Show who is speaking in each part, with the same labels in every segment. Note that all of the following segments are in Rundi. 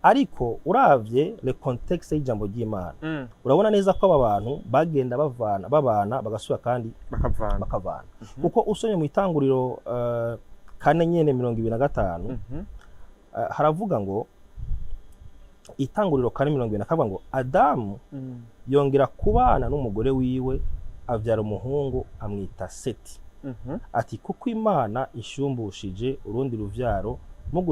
Speaker 1: Ariko uravye le contexte y'ijambo ry'Imana, urabona neza ko aba bantu bagenda bavana, babana, bagasubira kandi
Speaker 2: bakavana.
Speaker 1: Bakavana, kuko usomye mu Itanguriro 4 nyene 25, haravuga ngo, Itanguriro 4:20 kavuga ngo Adamu yongera kubana n'umugore wiwe, avyara umuhungu, amwita Seti, ati: "Kuko Imana ishumbushije urundi ruvyaro mu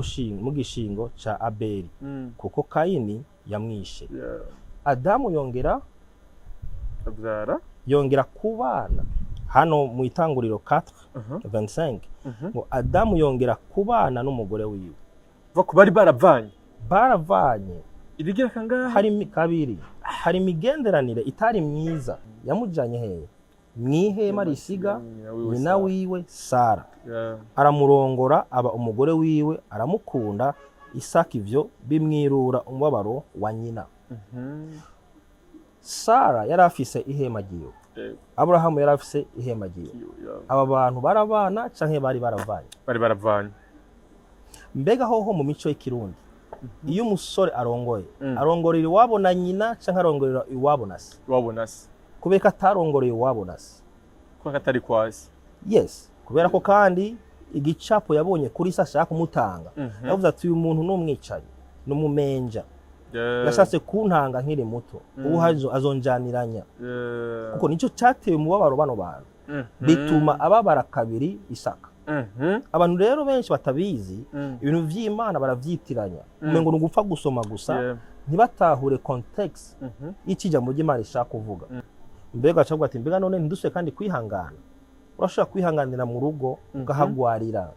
Speaker 1: gishingo ca Abeli, kuko Kayini yamwishe." Adamu yongera
Speaker 2: abyara.
Speaker 1: Yongera kubana hano mu Itanguriro 4 25, ngo Adamu yongera kubana n'umugore wiwe.
Speaker 2: Va ku bari baravanye.
Speaker 1: Baravanye.
Speaker 2: Irigira kangahe?
Speaker 1: Hari kabiri. Hari imigenderanire itari myiza. Yamujanye hehe? Mw'ihema risiga
Speaker 2: nyina wiwe.
Speaker 1: Nyina
Speaker 2: Sara.
Speaker 1: Wiwe Sara. Aramurongora, aba umugore wiwe, aramukunda. Isaka ivyo bimwirura umubabaro wa nyina. Sara yari afise ihema ryiwe, Aburahamu yari afise ihema ryiwe. Aba bantu barabana canke bari baravanye?
Speaker 2: Bari baravanye.
Speaker 1: Mbega hoho mu mico y'ikirundi, iyo umusore arongoye, arongorera iwabo na nyina canke arongorera iwabo na se?
Speaker 2: Iwabo na se.
Speaker 1: Kubera ko atarongoreye iwabo na se?
Speaker 2: Kuko atari kwasi.
Speaker 1: Yes, kubera ko kandi igicapo yabonye kuri se ashaka kumutanga, yavuze ati: "Uyu muntu ni umwicanyi, ni umumenja, yashatse kuntanga nkiri muto, ubu hazo azonjaniranya." Kuko nicyo cyateye umubabaro bano bantu, bituma ababara kabiri Isaka. Abantu rero benshi batabizi, ibintu vy'Imana baravyitiranya, umengo ni ugupfa gusoma gusa, ntibatahure context y'ikijambo ry'Imana ishaka kuvuga. Mbega acavuga ati: "Mbega none ntidusubire kandi kwihangana?" Urashobora kwihanganira mu rugo, ukahagwarira,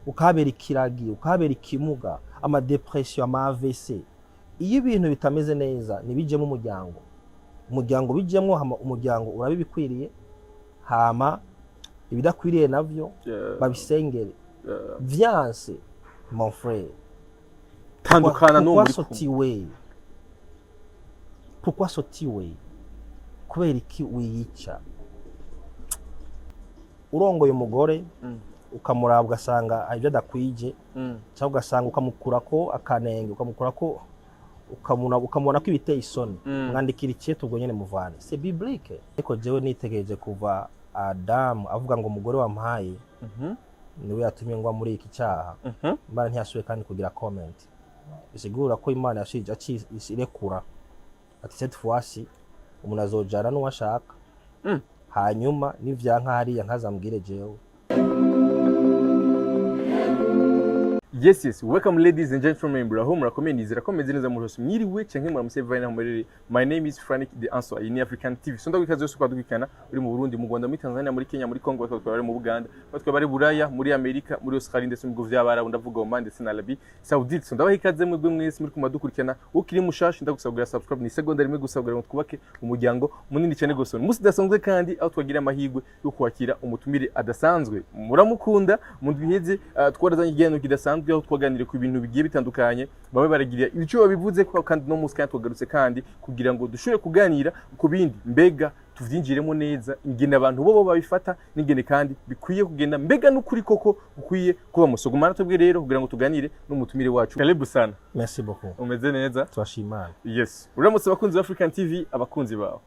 Speaker 1: ukahabera ikiragi, ukahabera ikimuga, ama dépression, ama AVC. Iyo ibintu bitameze neza, ntibijemo umuryango. Umuryango bijemwo, hama umuryango uraba ibikwiriye, hama ibidakwiriye navyo babisengere. Vyanse, mon frère,
Speaker 2: tandukana n'uwo
Speaker 1: pourquoi
Speaker 2: muri kumwe.
Speaker 1: Sotiwe, pourquoi sotiwe? Kubera iki wiyica? Urongoye umugore, ukamuraba ugasanga hari ibyo adakwije, cyangwa ugasanga ukamukurako akanenge, ukamukurako, ukamubona ko ibiteye isoni, mwandikira ikete ubwo nyene muvane. C'est biblique. Ariko jewe nitegereje kuva Adamu avuga ngo umugore wampaye niwe yatumye ngwa muri iki cyaha, Imana ntiyasubiye kandi kugira comment. Bisigura ko Imana yashije irekura ati: "Cette fois umuntu azojana n'uwo ashaka, hanyuma nivyanka hariya ntazambwire jewe."
Speaker 2: Yes, welcome ladies and gentlemen. Muraho, murakomeye? Nizera ko meze neza muri hose. Mwiriwe canke muramutse bivanye naho muherereye. My name is Frank the Answer. Iyi ni African TV. So ndaguha ikaze yose ukadukikana uri mu Burundi, mu Rwanda, muri Tanzania, muri Kenya, muri Congo, bakaba bari mu Buganda, bakaba bari Buraya, muri Amerika, muri Australia ndetse mu bihugu vy'Abarabu, ndavuga Oman ndetse na Arabie Saoudite. So ndabaha ikaze mwebwe mwese muri kumadukurikirana. Ukiri mushasha, ndagusaba kugira subscribe, ni segonda rimwe gusa kugira ngo twubake umuryango munini cyane gose. Umunsi udasanzwe kandi aho twagira amahirwe yo kwakira umutumire adasanzwe. Muramukunda. Mu ndwi iheze twarazanye ikiganiro kidasanzwe aho twaganiriye ku bintu bigiye bitandukanye, bamwe baragira icyo babivuze ko, kandi no munsi kandi twagarutse kandi kugira ngo dushobore kuganira ku bindi, mbega tuvyinjiremo neza ingene abantu bo babifata n'ingene kandi bikwiye kugenda, mbega n'ukuri koko ukwiye kuba musogumana. Twebwe rero kugira ngo tuganire n'umutumire wacu. Karibu sana.
Speaker 1: Merci beaucoup.
Speaker 2: Umeze neza?
Speaker 1: Turashima Imana.
Speaker 2: Yes, uramutse abakunzi ba African TV, abakunzi bawe.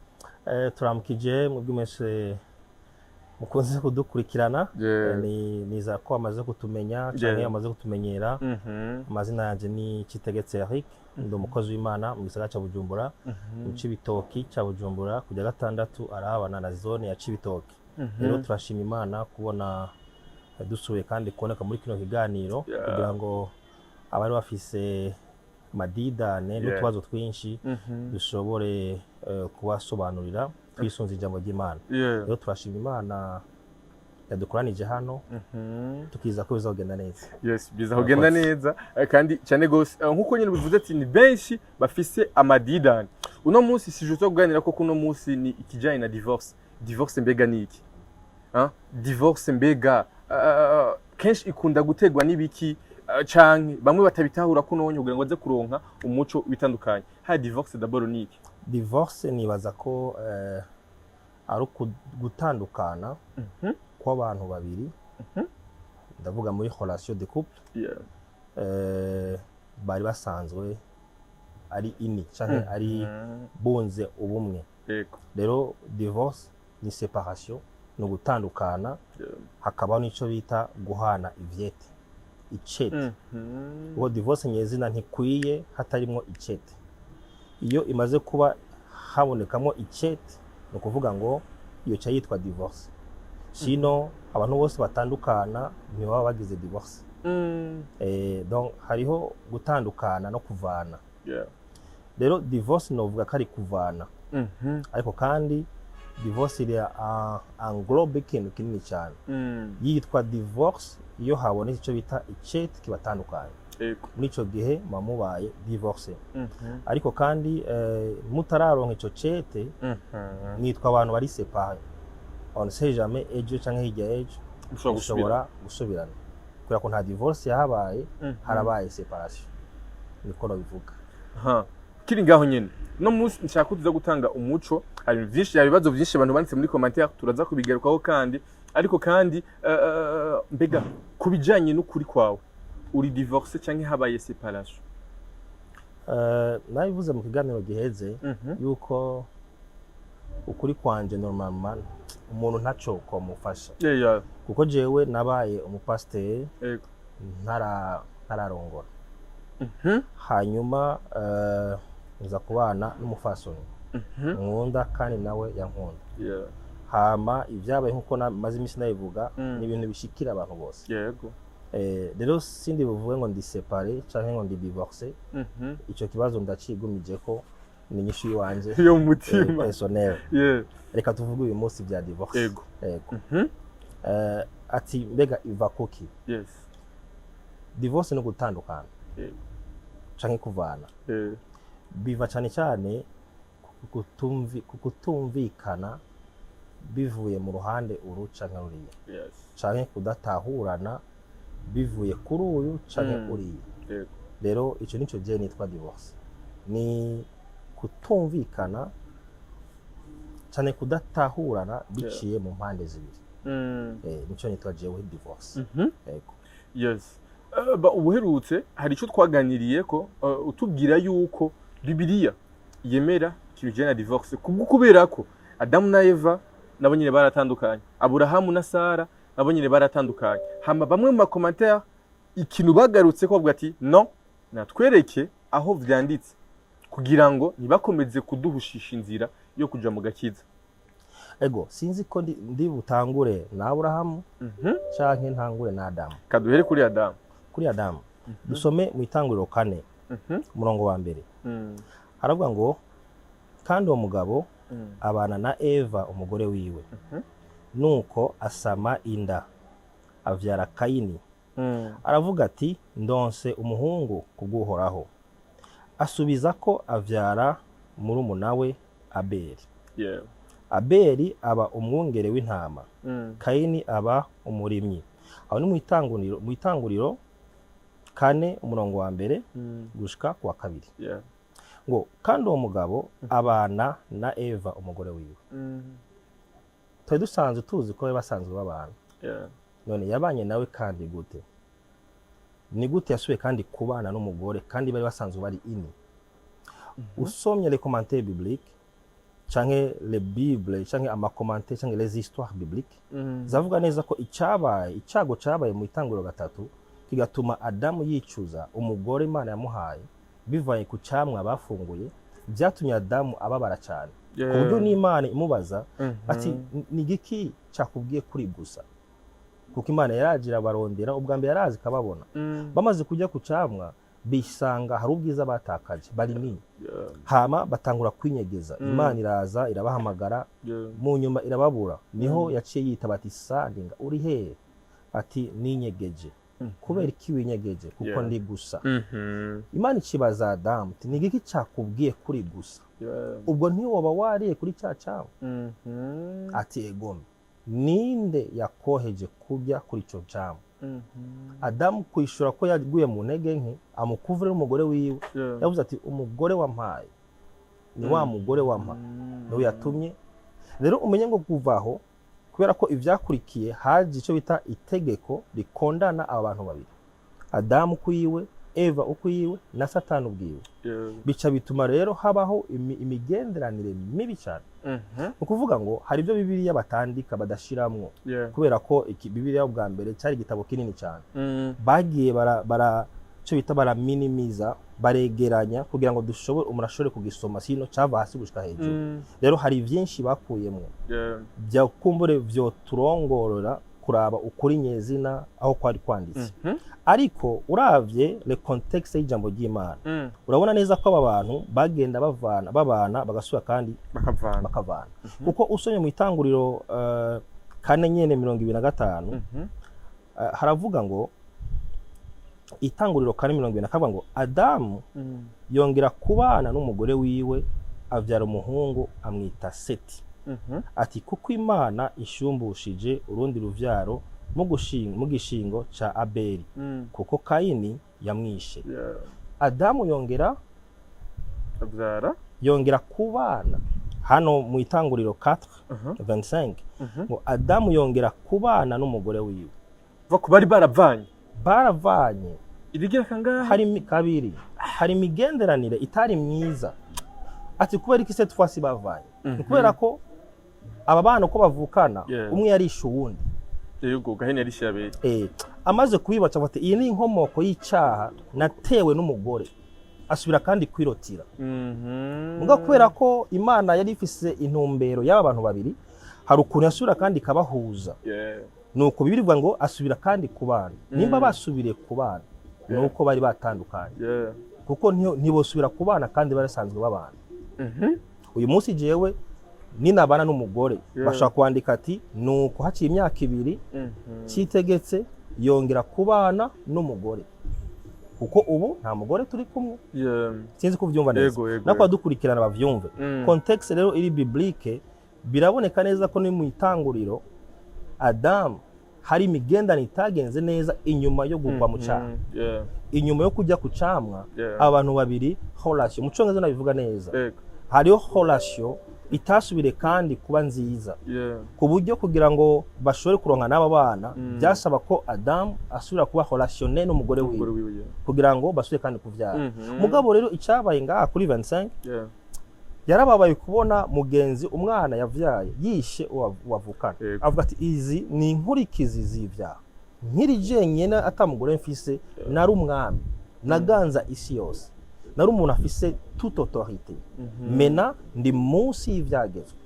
Speaker 1: Turamukije mwebwe mwese mukunze kudukurikirana. Ni niza ko bamaze kutumenya canke bamaze kutumenyera. Amazina yanjye ni Citegetse Eric, ndi umukozi w'Imana mu gisagara ca Bujumbura, mu Cibitoki ca Bujumbura, kujya gatandatu arahabana na zone ya Cibitoki. Rero turashima Imana kubona dusuye kandi kuboneka muri kino kiganiro, kugira ngo abari bafise amadidane n'utubazo twinshi dushobore kubasobanurira twisunze ijambo ry'Imana. Rero turashima Imana yadukoranije hano, tukiza ko bizagenda neza.
Speaker 2: Yes, biza kugenda
Speaker 1: Murakoze.
Speaker 2: neza, kandi cyane gose. Nkuko nyine bivuze ati ni benshi bafise amadidani. Uno munsi si je kuganira ko kuno munsi ni ikijanye na divorce. Divorce mbega ni iki? Ah, divorce mbega kenshi ikunda gutegwa n'ibiki, canke bamwe batabitahura kuno kugira ngo baze kuronka umuco witandukanye. Ha, divorce d'abord ni iki?
Speaker 1: Divorce nibaza ko ari gutandukana kw'abantu babiri, ndavuga muri relation de couple, Bari basanzwe ari ini canke ari bunze ubumwe. Rero divorce ni séparation, ni ugutandukana. Hakabaho n'ico bita guhana ivyete, icete, kuko divorce nyezina ntikwiye hatarimwo icete. Iyo imaze kuba habonekamo icete, ni ukuvuga ngo iyo ca yitwa divorce. Sino abantu bose batandukana ntibaba bagize divorce. Donc hariho gutandukana no kuvana. Rero divorce novuga ko ari kuvana, ariko kandi divorce iri englobe ikintu kinini cyane. Yitwa divorce iyo habonetse icyo bita icete kibatandukanye. Muri ico gihe muba mubaye divorce. Ariko kandi mutararonka ico cete, mwitwa abantu bari séparé. On ne sait jamais, ejo canke hirya ejo
Speaker 2: Mushobora gusubira.
Speaker 1: Mushobora gusubirana, kubera ko nta divorce yahabaye, harabaye séparation, niko nabivuga.
Speaker 2: Aha. Kiri ngaho nyene, no munsi nshaka ko tuza gutanga umuco. Hari ibintu vyinshi, hari ibibazo vyinshi abantu banditse muri commentaire, turaza kubigarukaho. Kandi ariko kandi mbega ku bijanye n'ukuri kwawe, uri divorce canke habaye séparation?
Speaker 1: Nabivuze mu kiganiro giheze yuko ukuri kwanje, normalement umuntu ntaco komufasha, kuko jewe nabaye umupasiteri ntararongora. Hanyuma nza kubana n'umufasoni nkunda kandi nawe yankunda. Hama ibyabaye, nkuko maze iminsi nabivuga, ni ibintu bishikira abantu bose. Rero sindi buvuge ngo ndi séparé canke ngo ndi divorcé. Ico kibazo ndacigumije ko ni inyishu yiwanje
Speaker 2: yo mu mutima.
Speaker 1: Personnel. Reka tuvuge uyu munsi bya divorce. Yego. Ati mbega iva kuki? Divorce ni gutandukana canke kuvana. Biva cyane cyane ku kutumvikana bivuye mu ruhande uru canke ruriya, canke kudatahurana bivuye kuri uyu canke uriya. Rero ico nico je nitwa divorce, ni kutumvikana cane kudatahurana biciye mu mpande zibiri. Nico nitwa jewe divorce. Yego.
Speaker 2: Yes. Ubuherutse hari icyo twaganiriye ko utubwira yuko Bibiliya yemera ikintu kijyanye na divorce, kubwo kubera ko Adamu na Eva nabo nyine baratandukanye, Aburahamu na Sara nabo nyine baratandukanye. Hama bamwe mu ma commentaires ikintu bagarutse ko bavuga ati: "No natwereke aho vyanditse kugira ngo ntibakomeze kuduhushisha inzira yo kuja mu gakiza."
Speaker 1: Ego, sinzi ko ndi butangure na Aburahamu canke ntangure na Adamu.
Speaker 2: Kaduhere kuri Adamu.
Speaker 1: Kuri Adamu, dusome mu Itanguriro 4, umurongo wa mbere. Haravuga ngo: "Kandi uwo mugabo abana na Eva umugore wiwe, nuko asama inda, avyara Kayini. Aravuga ati: 'Ndonse umuhungu kubw'Uhoraho.' Asubiza ko avyara murumuna we Abeli. Abeli aba umwungere w'intama, Kayini aba umurimyi." Aho ni mu Itanguriro 4, umurongo wa mbere gushika ku wa kabiri. Ngo: "Kandi uwo mugabo abana na Eva umugore wiwe." Twari dusanzwe tuzi ko bari basanzwe babana. None yabanye nawe kandi gute? Ni gute yasubiye kandi kubana n'umugore kandi bari basanzwe bari ini? Usomye les commentaires bibliques canke les bibles canke ama commentaires canke les histoires bibliques, zavuga neza ko icyabaye, icyago cyabaye mu Itanguriro 3, kigatuma Adamu yicuza umugore Imana yamuhaye, bivanye ku cyamwa bafunguye, byatumye Adamu ababara cyane, ku buryo n'Imana imubaza ati: "Ni igiki cyakubwiye kuri gusa?" Kuko Imana yaraje barondera ubwa mbere, yarazi ikababona. Bamaze kujya ku camwa, bisanga hari ubwiza batakaje, bari nini. Hama batangura kwinyegeza. Imana iraza irabahamagara, mu nyuma irababura. Niho yaciye yitaba ati: "Sandinga uri hehe?" Ati: "Ninyegeje." "Kubera iki winyegeje?" "Kuko ndi gusa." Imana ikibaza Adamu ati: "Ni igiki cyakubwiye kuri gusa? Ubwo ntiwoba wariye kuri cya camwa?" Ati: "Egome." "Ninde yakoheje kurya kuri icyo camwa?" Adamu kwishura ko yaguye mu ntege nke, amukuvure n'umugore wiwe. Yavuze ati: "Umugore wampaye, ni wa mugore wampa, niwe yatumye." Rero umenye ngo kuva aho, kubera ko ivyakurikiye haje icyo bita itegeko rikondana aba bantu babiri, Adamu kwiwe. Eva ukwiwe na Satani ubwiwe. Bica bituma rero habaho imigenderanire mibi cyane. Ni ukuvuga ngo hari ibyo Bibiliya batandika, badashiramwo, kubera ko iki Bibiliya bwa mbere cyari igitabo kinini cyane. Bagiye bara icyo bita baraminimiza, baregeranya kugira ngo dushobore, umuntu ashobore kugisoma, sino cyava hasi gushika hejuru. Rero hari byinshi bakuyemo bya kumbure vyo turongorora kuraba ukuri nyezina aho kwari kwanditse. Ariko uravye le contexte y'ijambo ry'Imana, urabona neza ko aba bantu bagenda bavana, babana, bagasubira kandi
Speaker 2: bakavana.
Speaker 1: Bakavana, kuko usomye mu Itanguriro 4 nyene 25, haravuga ngo, Itanguriro 4:20 kavuga ngo Adamu yongera kubana n'umugore wiwe, avyara umuhungu, amwita Seti. Ati: "Kuko Imana ishumbushije urundi ruvyaro mu gishingo ca Abeli, kuko Kayini yamwishe." Adamu yongera
Speaker 2: abyara.
Speaker 1: Yongera kubana hano mu Itanguriro 4 25, ngo Adamu yongera kubana n'umugore wiwe.
Speaker 2: Va ku bari baravanye.
Speaker 1: Baravanye.
Speaker 2: Irigira kangahe?
Speaker 1: Hari kabiri. Hari imigenderanire itari myiza. Ati kubera iki cette fois bavanye? Ni kubera ko aba bana uko bavukana, umwe yarishe uwundi.
Speaker 2: Yego, Gahini yarishe Abeli.
Speaker 1: Amaze kubibaca ati: "Iyi ni inkomoko y'icyaha natewe n'umugore." Asubira kandi kwirotira. Muga kubera ko Imana yari ifise intumbero y'aba bantu babiri, hari ukuntu yasubira kandi ikabahuza. Nuko Bibiliya ivuga ngo asubira kandi kubana. Nimba basubiriye kubana, nuko bari batandukanye, kuko ntibosubira kubana kandi barasanzwe babana. Uyu munsi jewe ninabana n'umugore, bashobora kwandika ati: "Nuko haciye imyaka 2, Cyitegetse yongera kubana n'umugore," kuko ubu nta mugore turi kumwe. Sinzi ko ubyumva neza.
Speaker 2: Yego.
Speaker 1: Nako abadukurikirana bavyumve. Contexte rero iri biblique, biraboneka neza ko ni mu Itanguriro Adamu hari imigenderanire itagenze neza inyuma yo kugwa mu cyaha, inyuma yo kujya ku camwa. Abantu babiri, relation, mu Cyongereza nabivuga neza, hariho relation itasubire kandi kuba nziza, ku buryo kugira ngo bashobore kuronka n'aba bana, byasaba ko Adamu asubira kuba relationnel n'umugore
Speaker 2: umugore
Speaker 1: wiwe
Speaker 2: wiwe, yeah.
Speaker 1: kugira ngo basubire kandi kuvyara. Mugabo rero icyabaye ngaha kuri 25, yarababaye kubona mugenzi, umwana yavyaye, yishe uwavukana. Avuga ati: "Izi ni inkurikizi z'ivyaha. Nkiri jenyine, atamugore mfise, nari umwami, naganza isi yose, nari umuntu afise toute autorité. Mena ndi munsi y'ivyagezwe,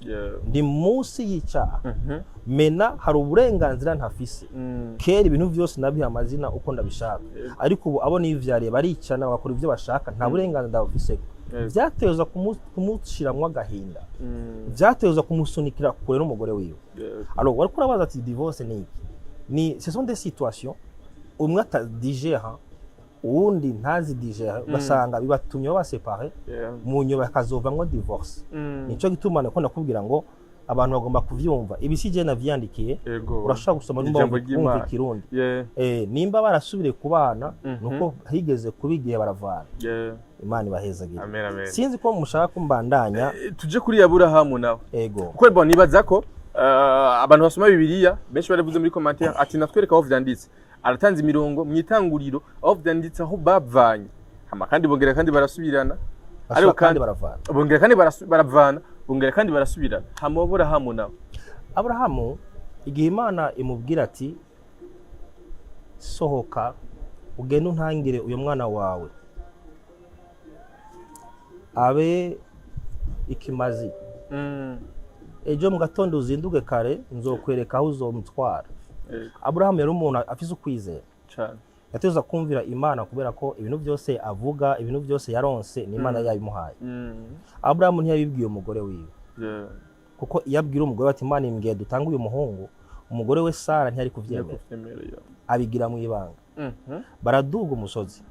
Speaker 1: ndi munsi y'icyaha. Mena hari uburenganzira ntafise. Kera ibintu byose nabiha amazina uko ndabishaka, ariko ubu abo nivyariye baricana, bagakora ibyo bashaka, nta burenganzira ndabufise." Vyateza kumushiramwo agahinda, vyateza kumusunikira kure n'umugore wiwe. Alors wariko urabaza ati: "Divorce ni iki?" Ni ce sont des situations umwe atadigera, uwundi ntazidigere, ugasanga bibatumye babasepare, mu nyuma hakazovamwo divorce. Nico gituma nako nakubwira ngo abantu bagomba kuvyumva. Ibi si je navyandikiye, urashobora gusoma nimba
Speaker 2: Ijambo
Speaker 1: wumva
Speaker 2: ry'Imana.
Speaker 1: Ikirundi. Nimba barasubiriye kubana, nuko higeze kuba igihe baravana. Imana ibahezagire.
Speaker 2: Amen, amen.
Speaker 1: Sinzi ko mushaka ko mbandanya.
Speaker 2: Tuje kuri Aburahamu nawe.
Speaker 1: Ego.
Speaker 2: Kuko bon, nibaza ko abantu basoma Bibiliya benshi baravuze muri commentaire ati: "Natwereka aho vyanditse." Aratanze imirongo mu Itanguriro aho vyanditse, aho bavanye, hama kandi bongera kandi barasubirana.
Speaker 1: Basubira
Speaker 2: Ariko
Speaker 1: kandi baravana.
Speaker 2: Bongera kandi baravana, bongera kandi barasubirana. Hama Aburahamu nawe?
Speaker 1: Aburahamu, igihe Imana imubwira ati: "Sohoka ugende untangire uyu mwana wawe abe ikimazi, ejo mu gatondo uzinduke kare, nzokwereka aho uzomutwara." Aburahamu yari umuntu afise ukwizera.
Speaker 2: Cane.
Speaker 1: Yateza kumvira Imana, kubera ko ibintu byose avuga, ibintu byose yaronse, ni Imana yabimuhaye. Aburahamu ntiyabibwiye umugore wiwe, kuko iyo abwira umugore ati: "Imana imbwiye dutange uyu muhungu," umugore we Sara ntiyari kuvyemera.
Speaker 2: Kuvyemera, yeah.
Speaker 1: Abigira mu ibanga. Baraduga umusozi.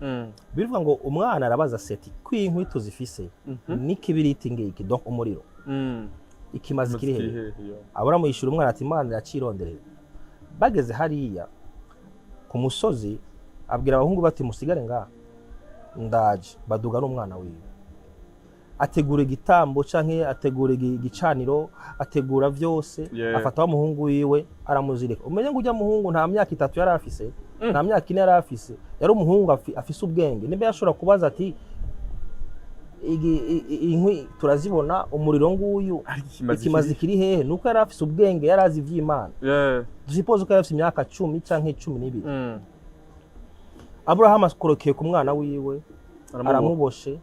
Speaker 1: Bivuga ngo umwana arabaza Seti ko iyi nkwi tuzifise, n'ikibiriti ngiki, donc umuriro, ikimazi kiri hehe?
Speaker 2: Hehe, yeah.
Speaker 1: Aburahamu yishura umwana ati: "Imana iracironderera." Bageze hariya ku musozi, abwira abahungu bati: "Musigare ngaha, ndaje." Baduga n'umwana wiwe, ategura igitambo canke ategura igicaniro, ategura vyose. Afata wa muhungu wiwe aramuzirika. Umenye ngo ujya muhungu nta myaka 3 yari afise. Nta myaka 4 yari afise. Yari umuhungu afise ubwenge. Nimba yashobora kubaza ati: "Inkwi turazibona, umuriro nguyu,
Speaker 2: Ariko ikimazi
Speaker 1: ikimazi kiri hehe?" Nuko yari afise ubwenge, yari azi ivy'Imana. Dusuppose ko yari afise imyaka 10 canke 12. Aburahamu akorokeye ku mwana wiwe, aramuboshe,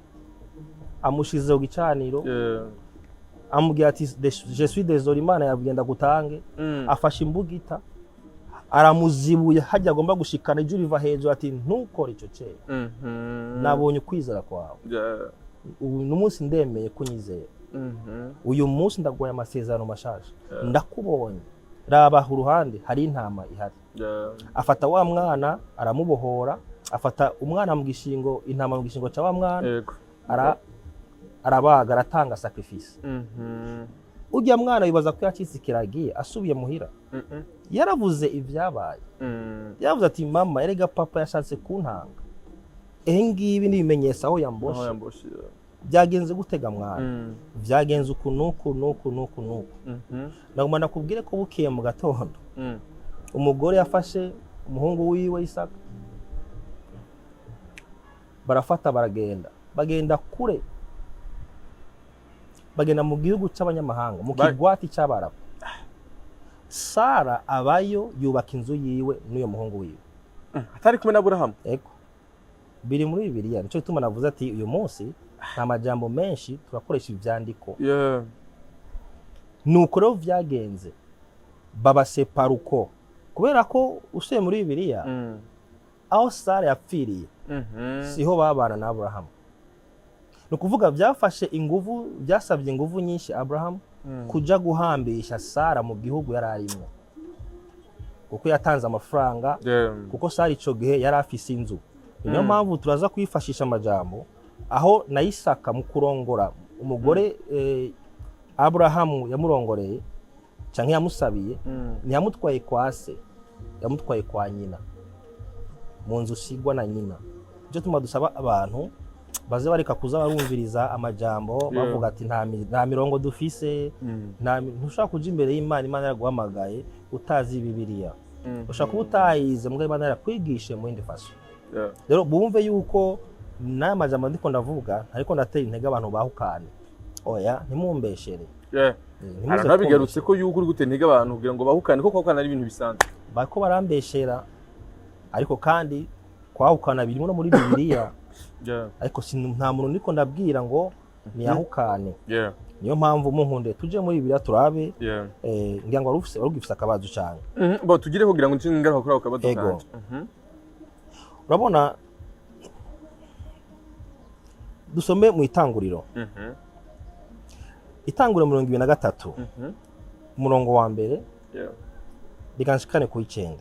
Speaker 1: amushize ku gicaniro, amubwira ati: "Je suis désolé, Imana yabwiye ndagutange." Afashe imbugita, aramuzibuye hajya agomba gushikana. Ijuru riva hejuru ati: "Ntukore ico cera. Nabonye ukwizera kwawe. Ubu n'umunsi ndemeye kunyizera. Uyu munsi ndaguhaye amasezerano mashasha. Ndakubonye, raba uruhande, hari intama ihari." Afata wa mwana, aramubohora, afata umwana mu gishingo, intama mu gishingo cya wa mwana, arabaga, aratanga sacrifice. Ujya mwana wibaza ko yacitse ikiragiye asubiye muhira? Yaravuze ibyabaye. Yaravuze ati: "Mama, erega papa yashatse kuntanga. Ehe, ngibi ni ibimenyetso aho
Speaker 2: aho
Speaker 1: yamboshe."
Speaker 2: Yamboshe, yeah.
Speaker 1: "Byagenze gutega, mwana?" "Byagenze uku nuku nuku nuku nuku." Nagomba nakubwire ko bukeye mu gatondo, umugore yafashe umuhungu wiwe Isaka, barafata baragenda, bagenda kure, bagenda mu gihugu cy'abanyamahanga, mu kigwati cy'Abarabu. Sara abayo, yubaka inzu yiwe n'uyo muhungu wiwe.
Speaker 2: Atari kumwe na Aburahamu?
Speaker 1: Ego, biri muri Bibiliya. Nicyo gituma navuze ati uyu munsi nta majambo menshi, turakoresha ivyandiko. Nuko rero vyagenze, babasepara uko, kubera ko usuye muri Bibiliya, aho Sara yapfiriye siho babana na Aburahamu. Ni ukuvuga byafashe inguvu, byasabye inguvu nyinshi Aburahamu kuja guhambisha Sara mu gihugu yari arimwo, kuko yatanze amafaranga, kuko Sara ico gihe yari afise inzu. Niyo mpamvu turaza kwifashisha amajambo aho na Isaka mu kurongora umugore, Aburahamu yamurongoreye canke yamusabiye, ntiyamutwaye kwa se, yamutwaye kwa nyina, mu nzu usigwa na nyina. Nicyo tuma dusaba abantu baze bareka kuza barumviriza amajambo bavuga ati nta mirongo dufise. Ntushobora kuja imbere y'Imana, Imana yaraguhamagaye, utazi Bibiliya. Ushobora kuba utayize, mbwa Imana yarakwigishe mu yindi façon. Rero bumve yuko n'aya majambo ndiko ndavuga, ariko ndatera intege abantu bahukane. Oya, ntimumbeshere. Ntimuze
Speaker 2: Narabigarutse
Speaker 1: kumbeshera.
Speaker 2: ko yuko uri gutera intege abantu kugira ngo bahukane, ko kwahukana ari ibintu bisanzwe.
Speaker 1: Bariko barambeshera, ariko kandi kwahukana birimo no muri Bibiliya. Ariko nta muntu ndiko ndabwira ngo niyahukane. Niyo mpamvu munkunde tuje muri Bibiliya turabe. Ngira ngo wari ugifise akabazo cyane.
Speaker 2: Bo tugire kugira ngo nce ingaruka kuri ako kabazo
Speaker 1: Ego.
Speaker 2: kanje.
Speaker 1: Urabona, dusome mu Itanguriro. Itanguriro 23, umurongo wa mbere, reka nshikane ku 9.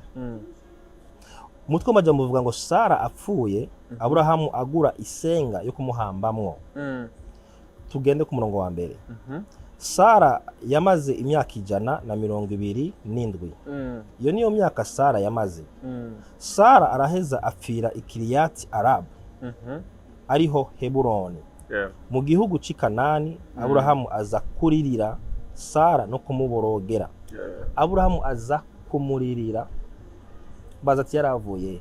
Speaker 1: Umutwe w'amajambo uvuga ngo: "Sara apfuye, Aburahamu agura isenga yo kumuhambamwo." Tugende ku murongo wa mbere. Sara yamaze imyaka 127. Iyo niyo myaka Sara yamaze. Sara araheza apfira i Kiriyati Arabu, ariho Heburoni, mu gihugu c'i Kanani. Aburahamu aza kuririra Sara no kumuborogera. Aburahamu aza kumuririra, baza ati yaravuye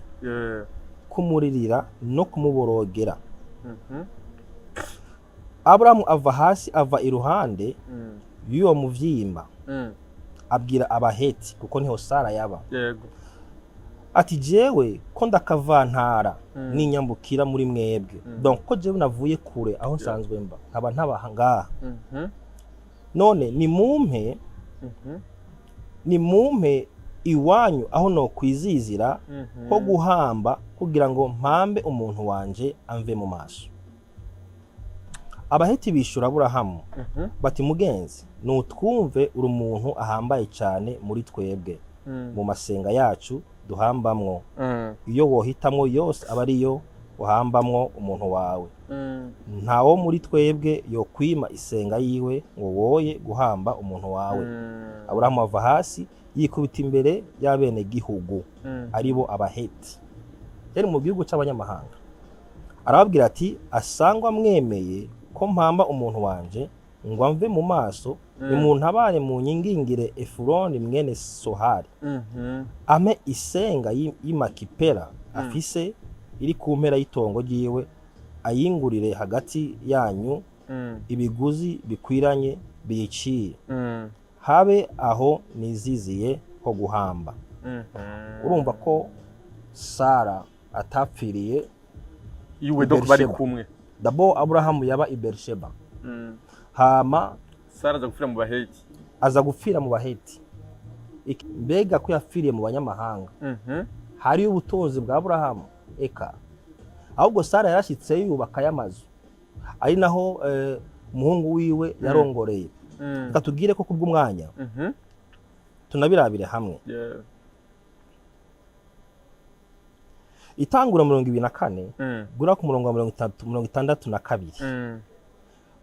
Speaker 1: kumuririra no kumuborogera. Aburahamu ava hasi, ava iruhande y'uwo muvyimba, abwira Abaheti, kuko niho Sara yaba, ati: "Jewe ko ndakavantara, ninyambukira muri mwebwe." Donc ko jewe navuye kure aho nsanzwe mba, nkaba ntabaha ngaha, none nimumpe, nimumpe iwanyu aho nokwizizira ho guhamba, kugira ngo mpambe umuntu wanje amve mu maso. Abaheti bishura Aburahamu bati: "Mugenzi, nutwumve, uri umuntu ahambaye cyane muri twebwe. Mu masenga yacu duhambamwo, iyo wohitamwo yose aba ariyo uhambamwo umuntu wawe. Ntawo muri twebwe yokwima isenga yiwe ngo woye guhamba umuntu wawe." Aburahamu ava hasi, yikubita imbere y'abenegihugu, aribo Abaheti, yari mu gihugu cy'abanyamahanga, arababwira ati: "Asangwa mwemeye ko mpamba umuntu wanje ngo amve mu maso, Nimuntabare, munyingingire Efuroni mwene Sohari, ampe isenga y'Imakipela afise, iri ku mpera y'itongo ryiwe, ayingurire hagati yanyu ibiguzi bikwiranye biyiciye, habe aho niziziye ho guhamba. Urumva ko Sara atapfiriye
Speaker 2: Iwe, donc bari
Speaker 1: Berisheba.
Speaker 2: kumwe.
Speaker 1: D'abord Aburahamu yaba i Berisheba, hama
Speaker 2: Sara aza gupfira mu Baheti.
Speaker 1: Aza gupfira mu Baheti. Mbega ko yapfiriye mu banyamahanga, hariyo ubutunzi bwa Aburahamu? Eka, ahubwo Sara yarashyitse yubaka y'amazu, ari naho umuhungu wiwe yarongoreye. Reka tubwire ko kubw'umwanya tunabirabire hamwe. Itangura 24, gura ku murongo wa 30, 62,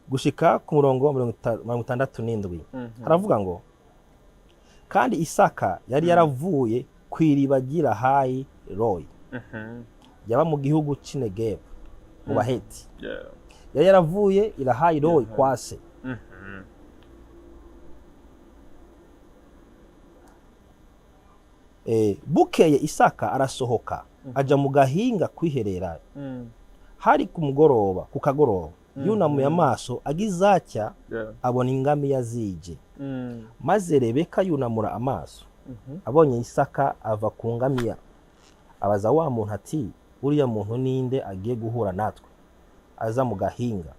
Speaker 1: gushika ku murongo wa 67, haravuga ngo: "Kandi Isaka yari yaravuye ku iriba ry'i Royi, yaba mu gihugu cy'i Negebu mu Baheti." Yari yaravuye i Lahayi Royi kwa se. Bukeye Isaka arasohoka aja mu gahinga kwiherera. Hari ku mugoroba, ku kagoroba. Yunamuye amaso agizacya, abona ingamiya zije. Maze Rebeka yunamura amaso, abonye Isaka ava ku ngamiya, abaza wa muntu ati: "Uriya muntu ninde agiye guhura natwe aza mu gahinga?"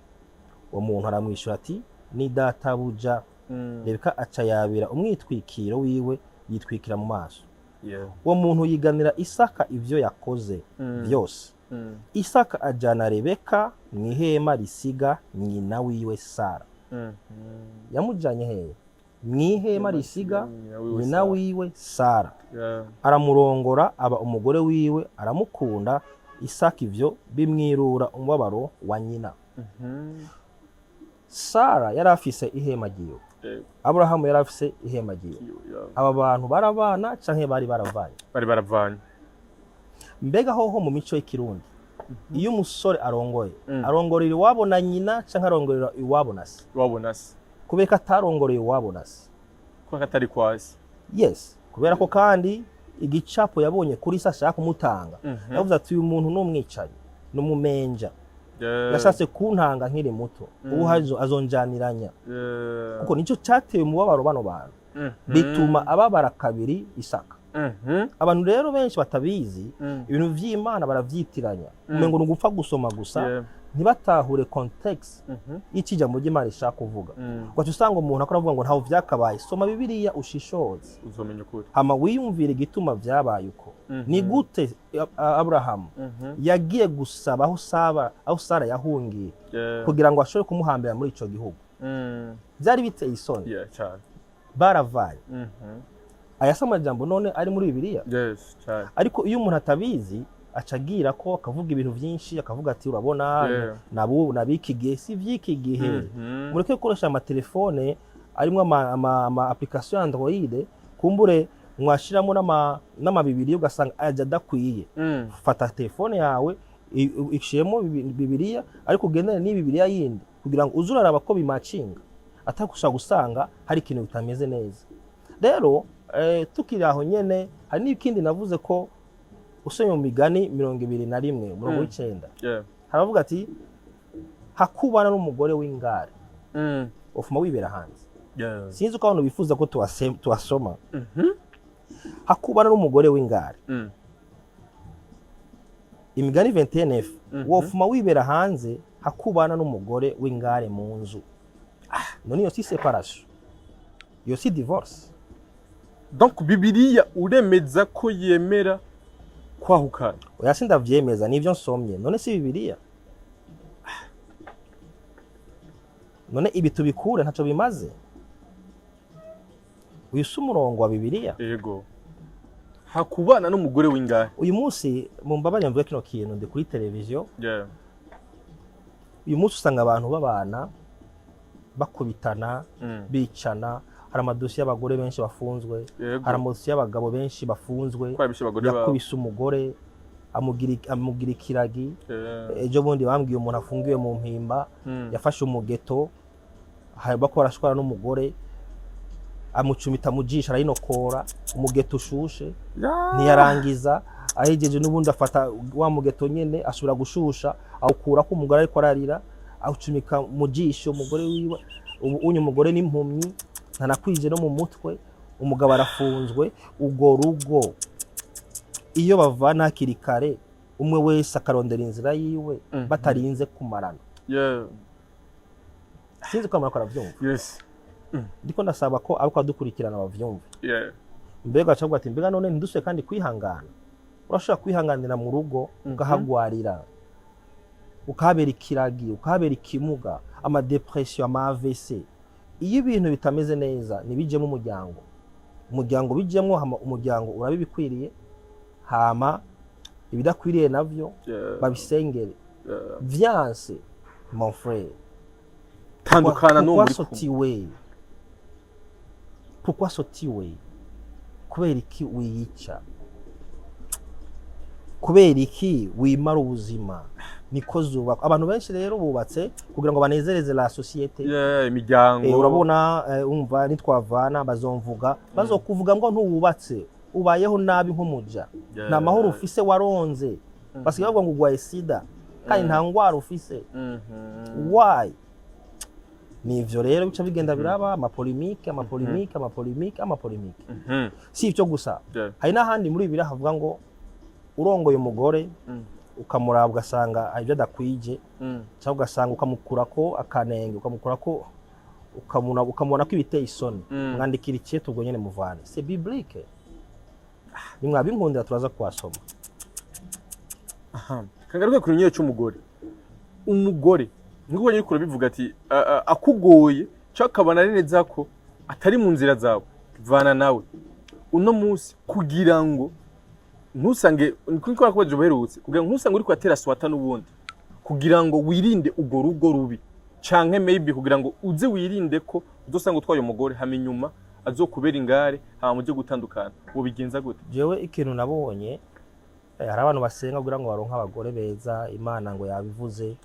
Speaker 1: Uwo muntu aramwishyura ati: "Ni databuja." Rebeka aca yabira umwitwikiro wiwe, yitwikira mu maso. Uwo muntu yiganira Isaka ibyo yakoze byose. Isaka ajyana Rebeka mu ihema risiga nyina wiwe Sara. Yamujyanye hehe? Mu ihema risiga nyina wiwe Sara. Aramurongora, aba umugore wiwe, aramukunda. Isaka ivyo bimwirura umubabaro wa nyina. Sara yari afise ihema ryiwe, Aburahamu yari afise ihema ryiwe. Aba bantu barabana canke bari baravanye?
Speaker 2: Bari baravanye.
Speaker 1: Mbega hoho mu mico y'ikirundi, iyo umusore arongoye, arongorera iwabo na nyina canke arongorera iwabo na se?
Speaker 2: Iwabo na se.
Speaker 1: Kubera ko atarongoreye iwabo na se?
Speaker 2: Kuko atari kwa se.
Speaker 1: Yes, kubera ko kandi igicapo yabonye kuri se ashaka kumutanga, yavuze ati: "Uyu muntu ni umwicanyi, ni umumenja, yashatse kuntanga nkiri muto, ubu azonjaniranya." Kuko nicyo cyateye umubabaro bano bantu, bituma ababara kabiri Isaka. Abantu rero benshi batabizi, ibintu vy'Imana baravyitiranya, umengo ni ugupfa gusoma gusa, ntibatahure context y'icyo ijambo ry'Imana rishaka kuvuga. Ugaca usanga umuntu akora avuga ngo ntaho vyakabaye. Soma Bibiliya ushishoze,
Speaker 2: Uzomenya ukuri.
Speaker 1: hama wiyumvire igituma vyabaye uko. Ni gute Aburahamu yagiye gusaba aho Saba, aho Sara yahungiye, kugira ngo ashobore kumuhambira muri ico gihugu? Byari biteye isoni.
Speaker 2: Yeah, cyane.
Speaker 1: Baravanye. Aya si amajambo none ari muri Bibiliya?
Speaker 2: Yes, cyane.
Speaker 1: Ariko iyo umuntu atabizi, aca agira ko akavuga ibintu byinshi, akavuga ati: "Urabona, nabu nabiki gihe si vy'iki gihe." Mureke gukoresha amatelefone arimo ama application Android, kumbure mwashiramo n'amabibiriya, ugasanga aja adakwiye. Fata telefone yawe, ishiremo Bibiliya, ariko ugendane n'ibibiliya yindi kugira ngo uze uraraba ko bimacinga, atagushaka gusanga hari ikintu bitameze neza. Rero tukiri aho nyene, hari n'ikindi navuze ko usomye mu Migani 21 umurongo w'9, haravuga ati: "Hakubana n'umugore w'ingare, ufuma wibera hanze." Sinzi uko abantu bifuza ko tuhasoma. Hakubana n'umugore w'ingare, Imigani 21, wofuma wibera hanze hakubana n'umugore w'ingare mu nzu. None iyo si séparation? Iyo si divorce?
Speaker 2: Donc Bibiliya uremeza ko yemera kwahukana?
Speaker 1: Oya, sindavyemeza, nivyo nsomye. None si Bibiliya? None ibi tubikure, ntaco bimaze. Uyu si umurongo wa Bibiliya?
Speaker 2: Yego, hakubana n'umugore w'ingare.
Speaker 1: Uyu munsi, mumbabarire mvuge kino kintu, ndi kuri televiziyo. Uyu munsi usanga abantu babana bakubitana, bicana. Hari amadosiye y'abagore benshi bafunzwe, hari amadosiye y'abagabo benshi bafunzwe.
Speaker 2: Ko yabishe abagore babo.
Speaker 1: Yakubise umugore, amugira ikiragi. Ejo bundi bambwiye umuntu afungiwe mu Mpimba, yafashe umugeto, bako barashwara n'umugore. Amucumita mu jisho, arayinokora umugeto ushushe. Ntiyarangiza, ahegeje n'ubundi afata wa mugeto nyene, asubira gushusha, awukurako umugore ariko ararira, awucumika mu jisho umugore wiwe. Ubu unyu umugore n'impumyi, ntanakwije no mu mutwe. Umugabo arafunzwe. Urwo rugo iyo bavana hakiri kare, umwe wese akarondera inzira yiwe, batarinze kumarana. Sinzi ko amarako aravyumva.
Speaker 2: Yes.
Speaker 1: Ndiko ndasaba ko ariko adukurikirana bavyumve. Mbega acavuga ati: "Mbega none ntidusuye kandi kwihangana?" Urashobora kwihanganira mu rugo, ukahagwarira, ukahabera ikiragi, ukahabera ikimuga, ama dépression, ama AVC. Iyo ibintu bitameze neza, ntibijemo umuryango. Umuryango bijemwo, hama umuryango urabibikwiriye, hama ibidakwiriye navyo babisengere. Vyanse, mon frère,
Speaker 2: tandukana n'uwo
Speaker 1: pourquoi
Speaker 2: muri kumwe.
Speaker 1: Sotiwe, pourquoi sotiwe? Kubera iki wiyica? Kubera iki wimara ubuzima? Niko zubakwa. Abantu benshi rero bubatse kugira ngo banezereze la société.
Speaker 2: Yeah, imiryango.
Speaker 1: Urabona, umva, nitwavana bazomvuga, bazokuvuga ngo ntuwubatse, ubayeho nabi nk'umuja, nta mahoro ufise, waronze. Basigaye bavuga ngo ugwaye sida kandi nta ngwara ufise. Why? Nivyo rero bica bigenda biraba ama polémiques, ama polémiques, ama polémiques, ama polémiques. Si ivyo gusa, hari n'ahandi muri Bibiliya havuga ngo urongoye umugore, ukamuraba ugasanga hari ibyo adakwije, cyangwa ugasanga ukamukurako akanenge, ukamukurako, ukamubona ko ibiteye isoni, mwandikira ikete ubwo nyene muvane. C'est biblique. Nimwabinkundira turaza kuhasoma.
Speaker 2: Aha. Kagaruke ku nyine cy'umugore. Umugore nkuko nyine bivuga ati akugoye cyangwa akabona neza ko atari mu nzira zawe, vana nawe uno munsi, kugira ngo ntusange nkuko nakubaje ubuherutse, kugira ngo ntusange uri kuratera swata n'ubundi, kugira ngo wirinde urwo rugo rubi, canke maybe kugira ngo uze wirinde ko uzosanga utwaye umugore hama inyuma azokubera ingare, hama muje gutandukana, wobigenza gute?
Speaker 1: Jewe ikintu nabonye, hari abantu basenga kugira ngo baronke abagore beza, Imana ngo yabivuze.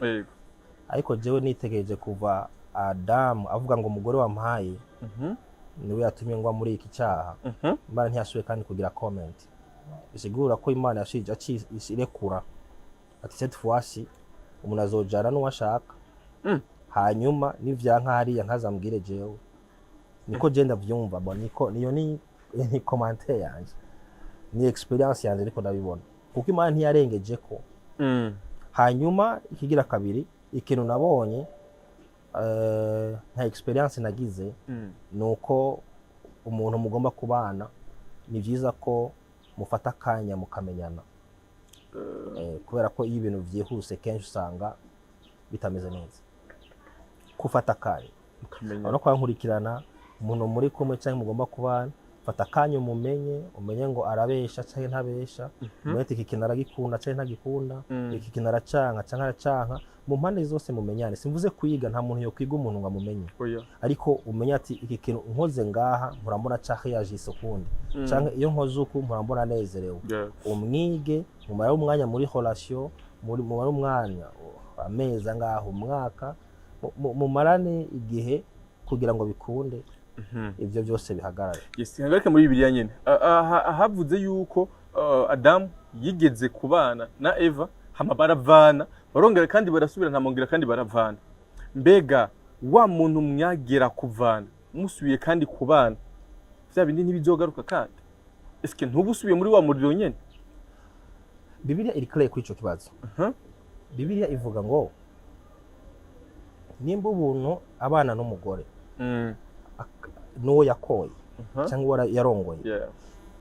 Speaker 1: Ariko jewe nitegereje kuva Adamu avuga ngo umugore wampaye niwe yatumye ngwa muri iki cyaha, Imana ntiyasubiye kandi kugira comment. Bisigura ko Imana yashije irekura ati: "Cette fois-ci umuntu azojana n'uwo ashaka." Hanyuma nivyanka hariya ntazambwire jewe. Niko je ndavyumva. Bon, niko niyo ni commentaire yanje, ni expérience yanje, ariko ndabibona kuko Imana ntiyarengeje ko. Hanyuma ikigira kabiri, ikintu nabonye, nka expérience nagize, ni uko umuntu mugomba kubana, ni byiza ko mufata akanya mukamenyana. Kubera ko iyo ibintu byihuse kenshi usanga bitameze neza. Kufata akanya
Speaker 2: Mukamenya.
Speaker 1: urabona ko nkurikirana umuntu muri kumwe cyangwa mugomba kubana, fata akanya umumenye, umenye ngo arabesha cyangwa ntabesha, umenye ati iki kintu aragikunda cyangwa ntagikunda, iki kintu aracanka cyangwa aracanka. Mu mpande zose mumenyane. Simvuze kwiga, nta muntu yokwiga umuntu ngo amumenye,
Speaker 2: Oya.
Speaker 1: ariko umenye ati iki kintu nkoze ngaha murambona canke yajise ukundi, canke iyo nkoze uku murambona anezerewe. Umwige, mumare umwanya muri relation, muri mumare umwanya, amezi angahe, umwaka, mumarane igihe kugira ngo bikunde, ibyo byose bihagarare.
Speaker 2: Yes, ngaruke muri Bibiliya nyene. Havuze yuko Adamu yigeze kubana na Eva, hama baravana, barongera kandi barasubira, ntamongera kandi baravana. Mbega wa muntu mwagera kuvana, musubiye kandi kubana, vya bindi ntibizogaruka kandi? Eske ntuba usubiye muri wa muriro nyene?
Speaker 1: Bibiliya iri clair kuri ico kibazo. Bibiliya ivuga ngo nimba ubuntu abana n'umugore n'uwo yakoye cyangwa uwo yarongoye,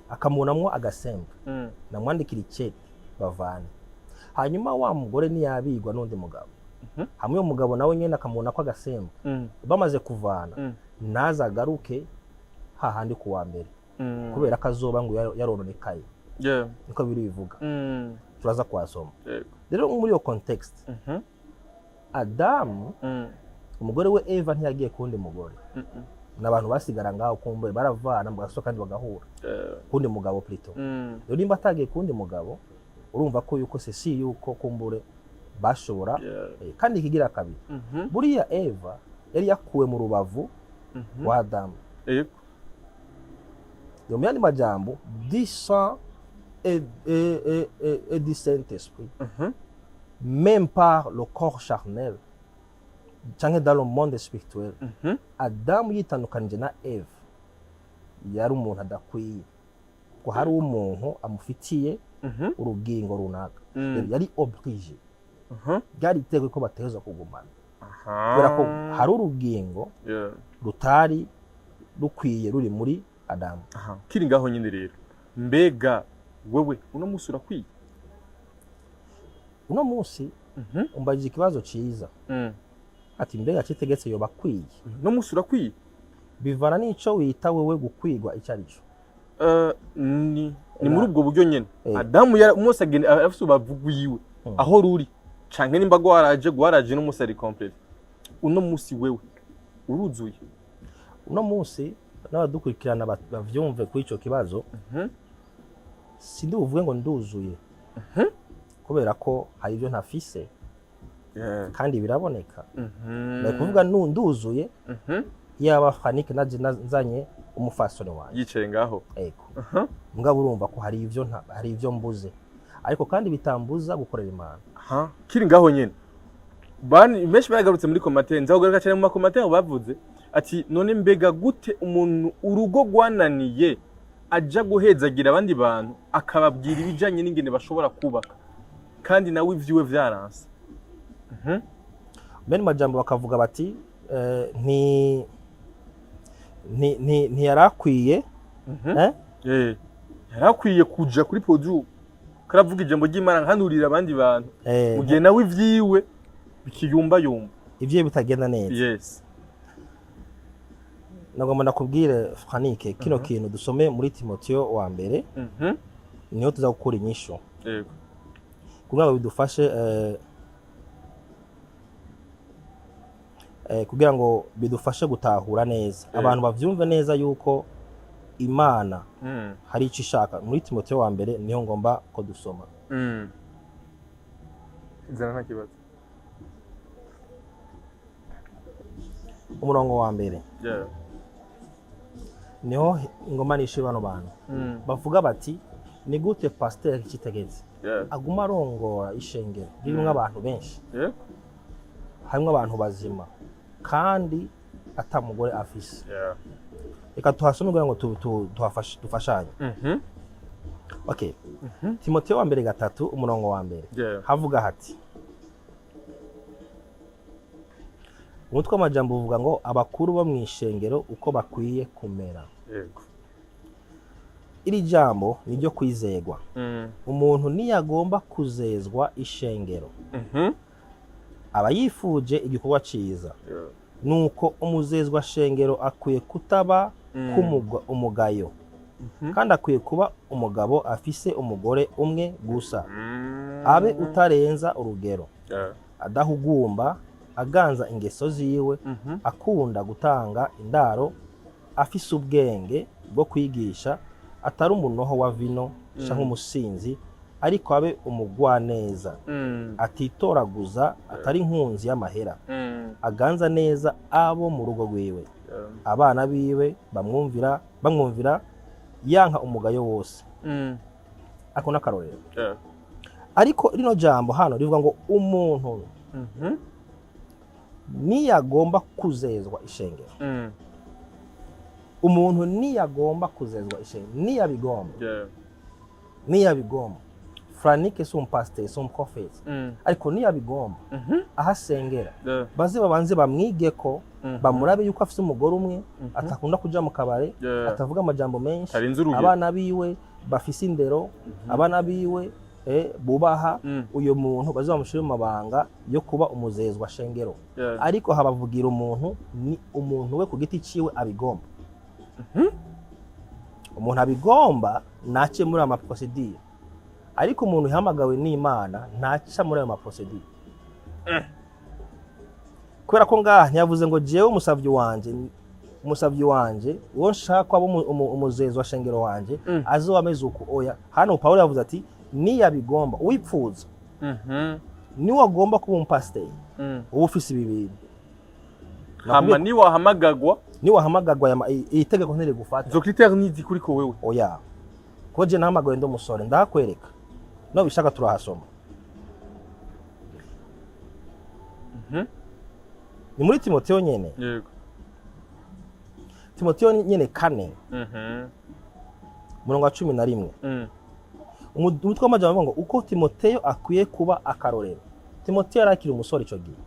Speaker 1: akamubonamwo agasembu, namwandikira ikete bavane. Hanyuma wa mugore ntiyabigwa n'undi mugabo, hamwe uwo mugabo nawe nyine akamubona ko agasembu, bamaze kuvana, ntazagaruke hahandi ku wa mbere, kubera ko azoba ngo yarononekaye. Niko biri bivuga. Turaza kuhasoma. Rero muri iyo context, Adamu, umugore we Eva ntiyagiye kuwundi mugore. N'abantu basigara ngaho, kumbe baravana mugaso kandi bagahura kuwundi mugabo plutôt. Rero nimba atagiye kuwundi mugabo, urumva ko yuko sesi yuko kumbure bashobora. Kandi ikigira kabiri, buriya Eva yari yakuwe mu rubavu rwa Adamu. Mu yandi majambo, du sang et du Saint-Esprit, même par le corps charnel canke dans le monde spirituel, Adamu yitandukanije na Eve, yari umuntu adakwiye, ko hari umuntu amufitiye urugingo runaka. Yari obligé, ryari iteko ko bategerezwa kugumana, kubera ko hari urugingo rutari rukwiye ruri muri Adamu.
Speaker 2: Aha. Kiri ngaho nyine rero, mbega wewe uno munsi urakwiye?
Speaker 1: Uno munsi umbajije ikibazo ciza, ati mbega Citegetse yoba akwiye?
Speaker 2: Uno munsi urakwiye?
Speaker 1: Bivana n'ico wita wewe gukwigwa icyo ari cyo.
Speaker 2: Ni muri ubwo buryo nyene. Adamu yara umunsi agenda afise urubavu rwiwe, aho ruri canke nimba gwaraje n'umunsi ari complete. Uno munsi wewe uruzuye?
Speaker 1: Uno munsi, n'abadukurikirana bavyumve kuri ico kibazo, sindi buvuge ngo nduzuye, kubera ko hari ibyo ntafise kandi biraboneka. Ni kuvuga nduzuye yaba Frank naje nzanye umufasoni wanjye
Speaker 2: yicaye ngaho.
Speaker 1: Ego. Mugabo urumva ko hari ivyo hari ivyo mbuze, ariko kandi bitambuza gukorera Imana.
Speaker 2: Aha, kiri ngaho nyene, bani benshi baragarutse muri commentaire, nzakugaruka cyane mu ma commentaire, bavuze ati none mbega gute umuntu urugo rwananiye aja guhezagira abandi bantu, akababwira ibijanye n'ingene bashobora kubaka, kandi nawe ivyiwe vyaranse?
Speaker 1: Bene majambo bakavuga bati ntiyarakwiye, eh?
Speaker 2: Yarakwiye kuja kuri podium karavuga ijambo ry'Imana, nkanurira abandi bantu, mu gihe nawe ivyiwe bikiyumbayumba.
Speaker 1: Ivyo bitagenda neza. Nagomba ndakubwire Franike, kino kintu dusome muri Timoteyo wa mbere, niho tuza gukura inyishu kugira ngo bidufashe kugira ngo bidufashe gutahura neza, abantu bavyumve neza yuko Imana hari icyo ishaka. Muri Timoteyo wa mbere niho ngomba ko dusoma.
Speaker 2: Zana, nta kibazo.
Speaker 1: Umurongo wa mbere, niho ngomba nishyure bano bantu bavuga bati ni gute pasiteri Kitegetse aguma arongora ishengero ririmo abantu benshi, harimo abantu bazima, kandi atamugore afise? Reka tuhasome kugira ngo dufashanye. Okay. Timoteyo wa mbere 3, umurongo wa mbere, havuga hati, umutwe w'amajambo uvuga ngo abakuru bo mu ishengero uko bakwiye kumera. Iri jambo ni ryo kwizegwa. Umuntu niyagomba kuzezwa ishengero, aba yifuje igikorwa ciza. Nuko umuzezwa shengero akwiye kutaba umugayo, kandi akwiye kuba umugabo afise umugore umwe gusa, abe utarenza urugero, adahugumba, aganza ingeso ziwe, akunda gutanga indaro, afise ubwenge bwo kwigisha, atari umunoho wa vino canke umusinzi, ariko abe umugwaneza, atitoraguza, atari inkunzi y'amahera, aganza neza abo mu rugo rwiwe, abana biwe bamwumvira, yanka umugayo wose. Ako n'akarorero. Ariko rino jambo hano rivuga ngo umuntu niyagomba kuzezwa ishengero, umuntu niyagomba kuzezwa ishengero, niyabigomba, niyabigomba, Franike si umupasiteri, si umuprofeti, ariko niyabigomba, aho asengera baze babanze bamwige ko, bamurabe yuko afise umugore umwe, atakunda kuja mu kabare, atavuga amajambo menshi,
Speaker 2: Tarenze urugero.
Speaker 1: abana biwe bafise indero, abana biwe bubaha. Uyo muntu baze bamushire mu mabanga yo kuba umuzezwa shengero. Ariko habavugira umuntu ni umuntu we ku giti ciwe abigomba. Umuntu abigomba nace muri ayo ma procédure, ariko umuntu yahamagawe n'Imana ntaca muri ayo ma procédure, kubera ko ngaha ntiyavuze ngo jewe umusavyi wanje uwo nshaka ko aba umuzezo wa shengero wanje azoba ameze uku. Oya, hano Pawulo yavuze ati niyabigomba, uwipfuza, niwe agomba kuba umupasiteri, uba ufise ibi bintu.
Speaker 2: Hama niwahamagagwa.
Speaker 1: Niwahamagagwa iri tegeko ntirigufata.
Speaker 2: Izo critères ni kuriko wewe.
Speaker 1: Oya, kuko je nahamagawe ndi umusore. Ndahakwereka, no bishaka turahasoma. Ni muri Timoteyo nyene. Timoteyo nyene 4, umurongo wa 11. Umutwe w'amajambo avuga ngo uko Timoteyo akwiye kuba akarorero. Timoteyo yari akiri umusore ico gihe.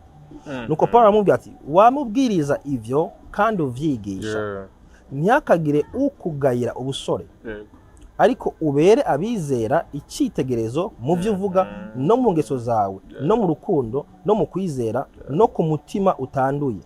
Speaker 1: Nuko Paulo aramubwira ati: "Wamubwiriza ivyo kandi uvyigisha, ntihakagire ukugayira ubusore, ariko ubere abizera icyitegerezo mu byo uvuga no mu ngeso zawe, no mu rukundo, no mu kwizera, no ku mutima utanduye,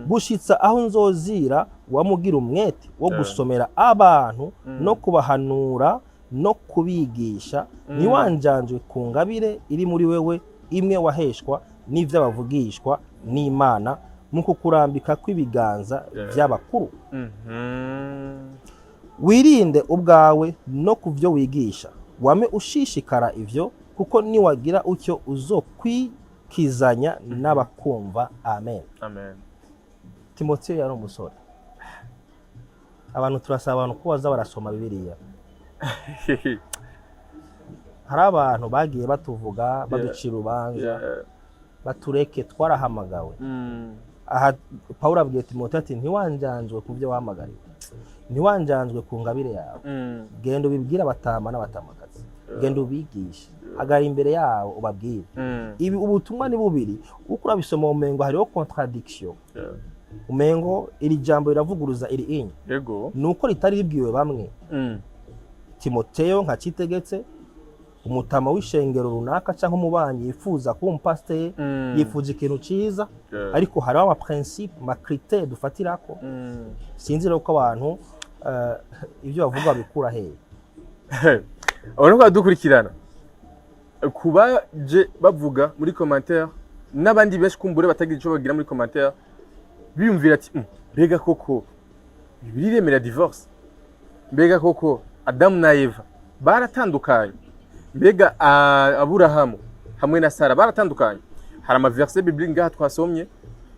Speaker 1: gushitsa aho nzozira wamugira umwete wo gusomera abantu no kubahanura no kubigisha. Ntiwanjanjwe ku ngabire iri muri wewe, imwe waheshwa n'ivy'abavugishwa n'Imana mu kukurambika kw'ibiganza by'abakuru. Wirinde ubwawe no ku byo wigisha, wame ushishikara ivyo, kuko niwagira utyo uzokwikizanya n'abakumva." Amen.
Speaker 2: Amen.
Speaker 1: Timoteyo yari umusore. Abantu, turasaba abantu ko baza barasoma Bibiliya. Hari abantu bagiye batuvuga, baducira urubanza. Batureke, twarahamagawe. Aha Pawulo abwiye Timoteyo ati: "Ntiwanjanjwe ku byo wahamagariwe, ntiwanjanjwe ku ngabire yawe. Genda ubibwire abatama n'abatamakazi, genda ubigishe, hagarara imbere yabo ubabwire." Ibi ubutumwa ni bubiri. Uko urabisoma umengo hariho contradiction, umengo iri jambo riravuguruza iri inye. Ni uko ritari ribwiwe bamwe. Timoteyo nka Citegetse, umutama w'ishengero runaka cyangwa umubanyi yifuza kuba umupasiteri, yifuza ikintu cyiza, ariko hariho ama principe, ama critères dufatirako. Sinzi rero ko abantu ibyo bavuga babikura hehe.
Speaker 2: Abantu badukurikirana kubaje bavuga muri commentaire n'abandi benshi kumbure batagira ico bagira muri commentaire, biyumvira ati: Mbega koko Bibiliya iremera divorce? Mbega koko Adamu na Eva baratandukanye? Mbega Aburahamu hamwe na Sara baratandukanye?" Hari ama verset biblique ngaha twasomye,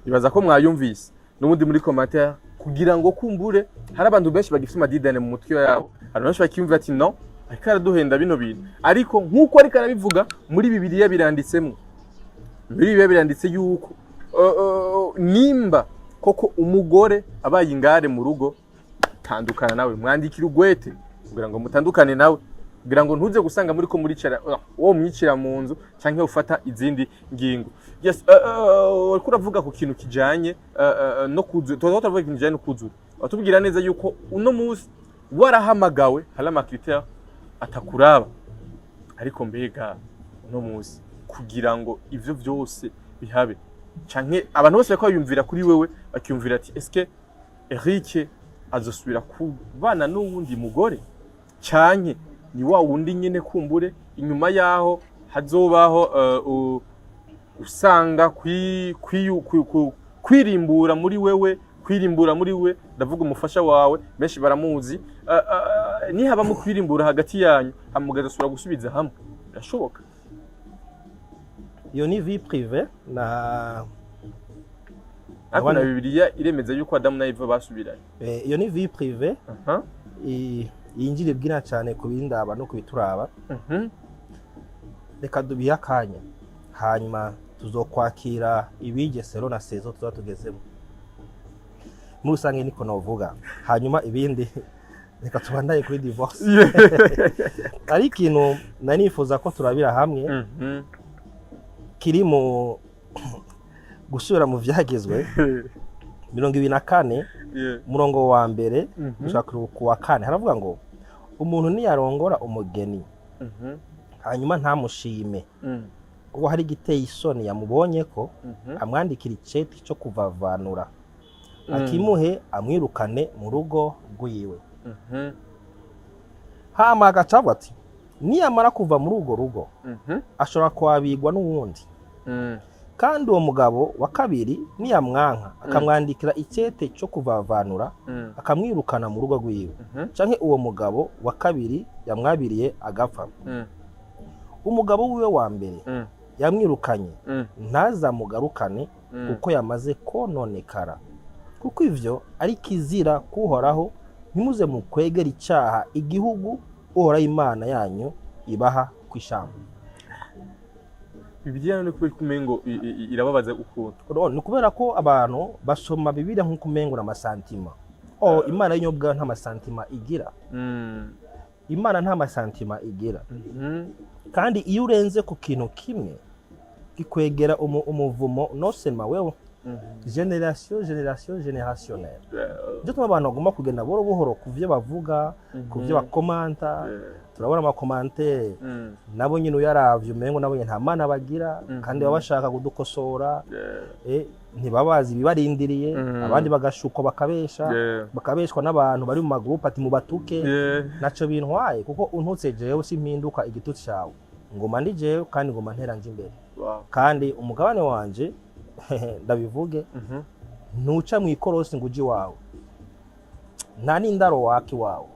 Speaker 2: ibaza ko mwayumvise n'ubundi muri commentaire, kugira ngo kumbure hari abantu benshi bagifite amadidane mu mutwe yabo. Hari benshi bakiyumvira ati: "No, ariko araduhenda bino bintu." Ariko nk'uko ariko arabivuga, muri Bibiliya biranditsemo, muri Bibiliya biranditse yuko nimba koko umugore abaye ingare mu rugo, tandukana nawe, mwandikira ugwete kugira ngo mutandukane nawe, kugira ngo ntuze gusanga muri ko muricara uwo mwicira mu nzu canke ufata izindi ngingo. Yes, uriko uravuga ku kintu kijanye no kuzura. Tuba turavuga ikintu kijanye no kuzura, watubwira neza yuko uno munsi warahamagawe hari ama critères atakuraba. Ariko mbega uno munsi, kugira ngo ivyo vyose bihabe, canke abantu bose bariko bayumvira kuri wewe, bakiyumvira ati: "Eske Eric azosubira kubana n'uwundi mugore, canke ni wa wundi nyene?" Kumbure inyuma yaho hazobaho usanga kwirimbura muri wewe, kwirimbura muri we, ndavuga umufasha wawe, benshi baramuzi, nihaba mu kwirimbura hagati yanyu, hama mugasubira gusubiza hamwe, birashoboka?
Speaker 1: Iyo ni vie privée na
Speaker 2: Ariko na Bibiliya iremeza yuko Adamu na Eva basubiranye.
Speaker 1: Iyo ni vie privée. Yinjira ibwina cyane ku bindaba no ku bituraba. Reka dubihe akanya, hanyuma tuzokwakira ibigesero na saison tuba tugezemo. Muri rusange niko novuga. Hanyuma ibindi reka tubandanye kuri divorce. Ari ikintu nari nifuza ko turabira hamwe kiri mu gusubira mu Vyagezwe 24, umurongo wa mbere gushaka ku wa kane. Haravuga ngo: "Umuntu niyarongora umugeni, hanyuma ntamushime, kuko hari igiteye isoni yamubonye ko, amwandikira iceti cyo kuvavanura, akimuhe, amwirukane mu rugo rwiwe." Hama agaca avuga ati: "Niyamara kuva muri urwo rugo, ashobora kwabigwa n'uwundi, kandi uwo mugabo wa kabiri niyamwanka, akamwandikira icete cyo kuvavanura, akamwirukana mu rugo rwiwe, canke uwo mugabo wa kabiri yamwabiriye agapfa, umugabo wiwe wa mbere yamwirukanye ntazamugarukane, kuko yamaze kononekara, Kuko ivyo ari kizira kuhoraho, ntimuze mukwegera icaha igihugu Uhoraho Imana yanyu ibaha kw'ishamba.
Speaker 2: Bibiliya none kubera ko umengo irababaza ukuntu?
Speaker 1: Urabona, ni ukubera ko abantu basoma Bibiliya nk'uko umengo ni amasentiments. Oh, Imana yo ubwayo nta masentiments igira. Imana nta masentiments igira. Kandi iyo urenze ku kintu kimwe kikwegera umuvumo, non seulement wewe, génération, génération, générationnel. Nicyo gituma abantu bagomba kugenda buhoro buhoro ku byo bavuga, ku byo bakomanta. Turabona amacommentaires, nabo nyine uyaravye umengo nabo nyine nta mana bagira, kandi baba bashaka kudukosora. Ntibabazi ibibarindiriye. Abandi bagashukwa, bakabesha, bakabeshwa n'abantu bari mu magroupes ati mubatuke. Naco bintwaye, kuko untutse jewe simpinduka igitutsi cawe, ngoma ndi jewe kandi ngoma ntera nje imbere. Kandi umugabane wanje, ndabivuge, ntuca mu ikorosi ngo uje iwawe, nta n'indaro waka iwawe.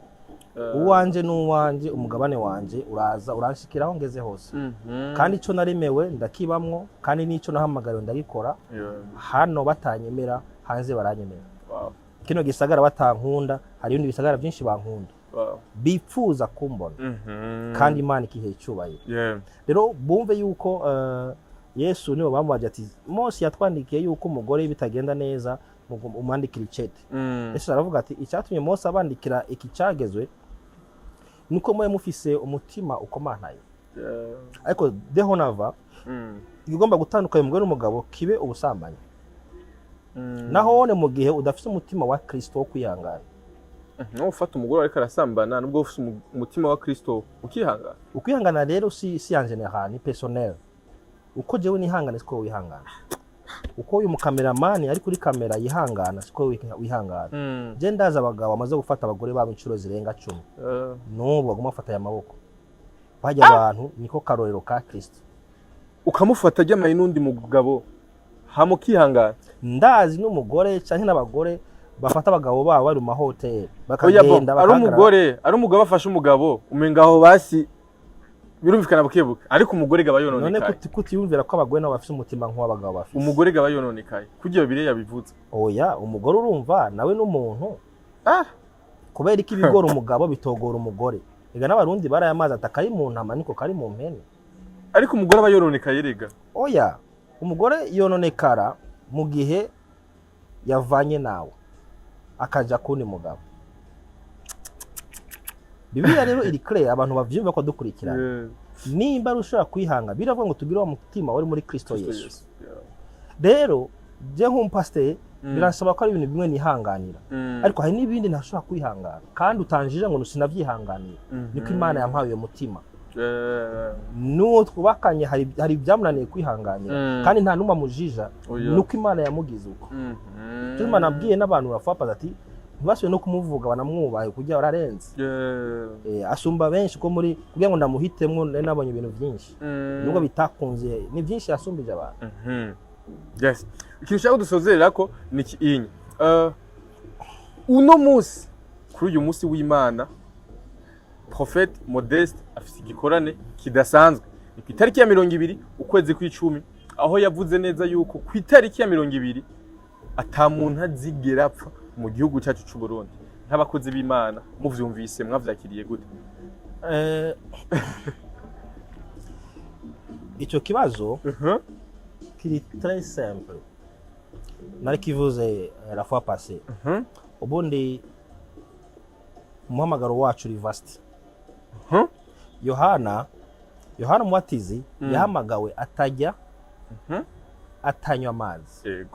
Speaker 1: Uwanje n'uwanje, umugabane wanje uraza uranshikira aho ngeze hose. Kandi ico naremewe ndakibamwo, kandi n'ico nahamagariwe ndagikora. Hano batanyemera, hanze baranyemera. Kino gisagara batankunda, hari ibindi bisagara byinshi bankunda, bipfuza kumbona, kandi Imana ikihe icyubahiro. Rero bumve yuko Yesu niwe bamubaje ati: "Mose yatwandikiye yuko umugore bitagenda neza umwandikira icete." Yesu aravuga ati: "Icyatumye Mose abandikira iki cyagezwe nuko mube mufise umutima ukomantaye." Ariko dehonava igomba gutandukanya umugore n'umugabo kibe ubusambanyi. Nahone mu gihe udafise umutima wa Kristo wo kwihangana.
Speaker 2: No ufata umugore ariko arasambana, nubwo ufite umutima wa Kristo ukihangana.
Speaker 1: Ukwihangana rero si en général, ni personnel. Uko jewe nihangana siko wihangana, uko uyu mukameramani ari kuri kamera yihangana siko wihangana. Je ndazi abagabo bamaze gufata abagore babo inshuro zirenga 10, n'ubu baguma bafata aya maboko bajya abantu, niko karorero ka Kristo.
Speaker 2: Ukamufata ajyamaye n'undi mugabo hama ukihangana?
Speaker 1: Ndazi n'umugore canke n'abagore bafata abagabo babo bari mu mahoteli,
Speaker 2: Oya, bo,
Speaker 1: bakagenda
Speaker 2: ari
Speaker 1: bagahagarara.
Speaker 2: Umugore ari umugabo afashe umugabo, umenga aho basi birumvikana bukebuke, ariko umugore gaba
Speaker 1: None
Speaker 2: yononekaye.
Speaker 1: Kutiyumvira ko abagore nabo bafise umutima nk'uw'abagabo bafise?
Speaker 2: Umugore gaba yononekaye kugira bire yabivuze.
Speaker 1: Oya, umugore urumva nawe n'umuntu.
Speaker 2: Ah.
Speaker 1: Kubera ko ibigora umugabo bitogora umugore. Ega n'Abarundi baraye amazi ati akari mu ntama niko kari mu mpene.
Speaker 2: Ariko umugore aba yononekaye rega.
Speaker 1: Oya, umugore yononekara mu gihe yavanye nawe akaja kundi mugabo. Bibiliya rero iri clair, abantu bavyumva ko dukurikirana. Nimba ari ushobora kwihanga, biravuga ngo tugire wa mutima wari muri Kristo
Speaker 2: Kristo
Speaker 1: Yesu.
Speaker 2: Yesu. Yeah.
Speaker 1: Rero je nk'umupasiteri biransaba ko ari ibintu bimwe nihanganira, ariko hari n'ibindi ntashobora kwihangana, kandi utanjije ngo sinavyihanganira. Niko Imana yampaye uyo mutima. N'uwo twubakanye hari ibyamunaniye kwihanganira, kandi nta n'umwe amujija.
Speaker 2: Oya.
Speaker 1: Nuko Imana yamugize uko. Cyo Imana nabwiye n'abantu bafapaza ati ntibasubiye no kumuvuga, banamwubahe kugira bararenze. Asumba benshi ko muri kugira ngo ndamuhitemwo nari nabonye ibintu byinshi, nubwo bitakunze, ni byinshi yasumbije abantu.
Speaker 2: Yes. Ikintu ushaka dusozerera ko ni iki inyi. Uno munsi, kuri uyu munsi w'Imana, Prophète Modeste afise igikorane kidasanzwe. Ni ku itariki ya 20 ukwezi kw'icumi, aho yavuze neza yuko ku itariki ya 20 ata muntu azigera apfa mu gihugu cyacu c'u Burundi. Nk'abakozi b'Imana, muvyumvise mwavyakiriye gute?
Speaker 1: Icyo kibazo kiri très simple, nari kivuze la fois passée. Ubundi umuhamagaro wacu uri vaste. Yohana Umubatizi yahamagawe atajya, atanywa amazi,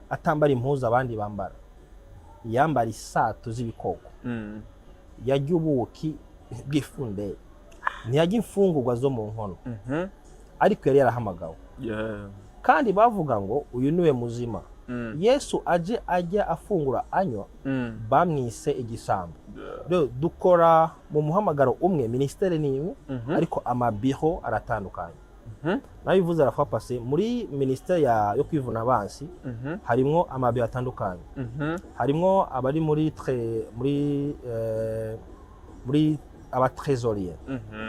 Speaker 1: atambara impuzu abandi bambara, yambara isato z'ibikoko, yarya ubuki bw'ifunderi, ntiyarya imfungurwa zo mu nkono, ariko yari yarahamagawe. Kandi bavuga ngo uyu niwe muzima. Yesu aje ajya afungura anywa, bamwise igisambo. Rero dukora mu muhamagaro umwe, ministère ni imwe, ariko amabureaux aratandukanye. Nabivuze la fois passée, muri ministère yo kwivuna abansi harimwo amabureaux atandukanye. Harimwo abari muri muri Aba trésorier,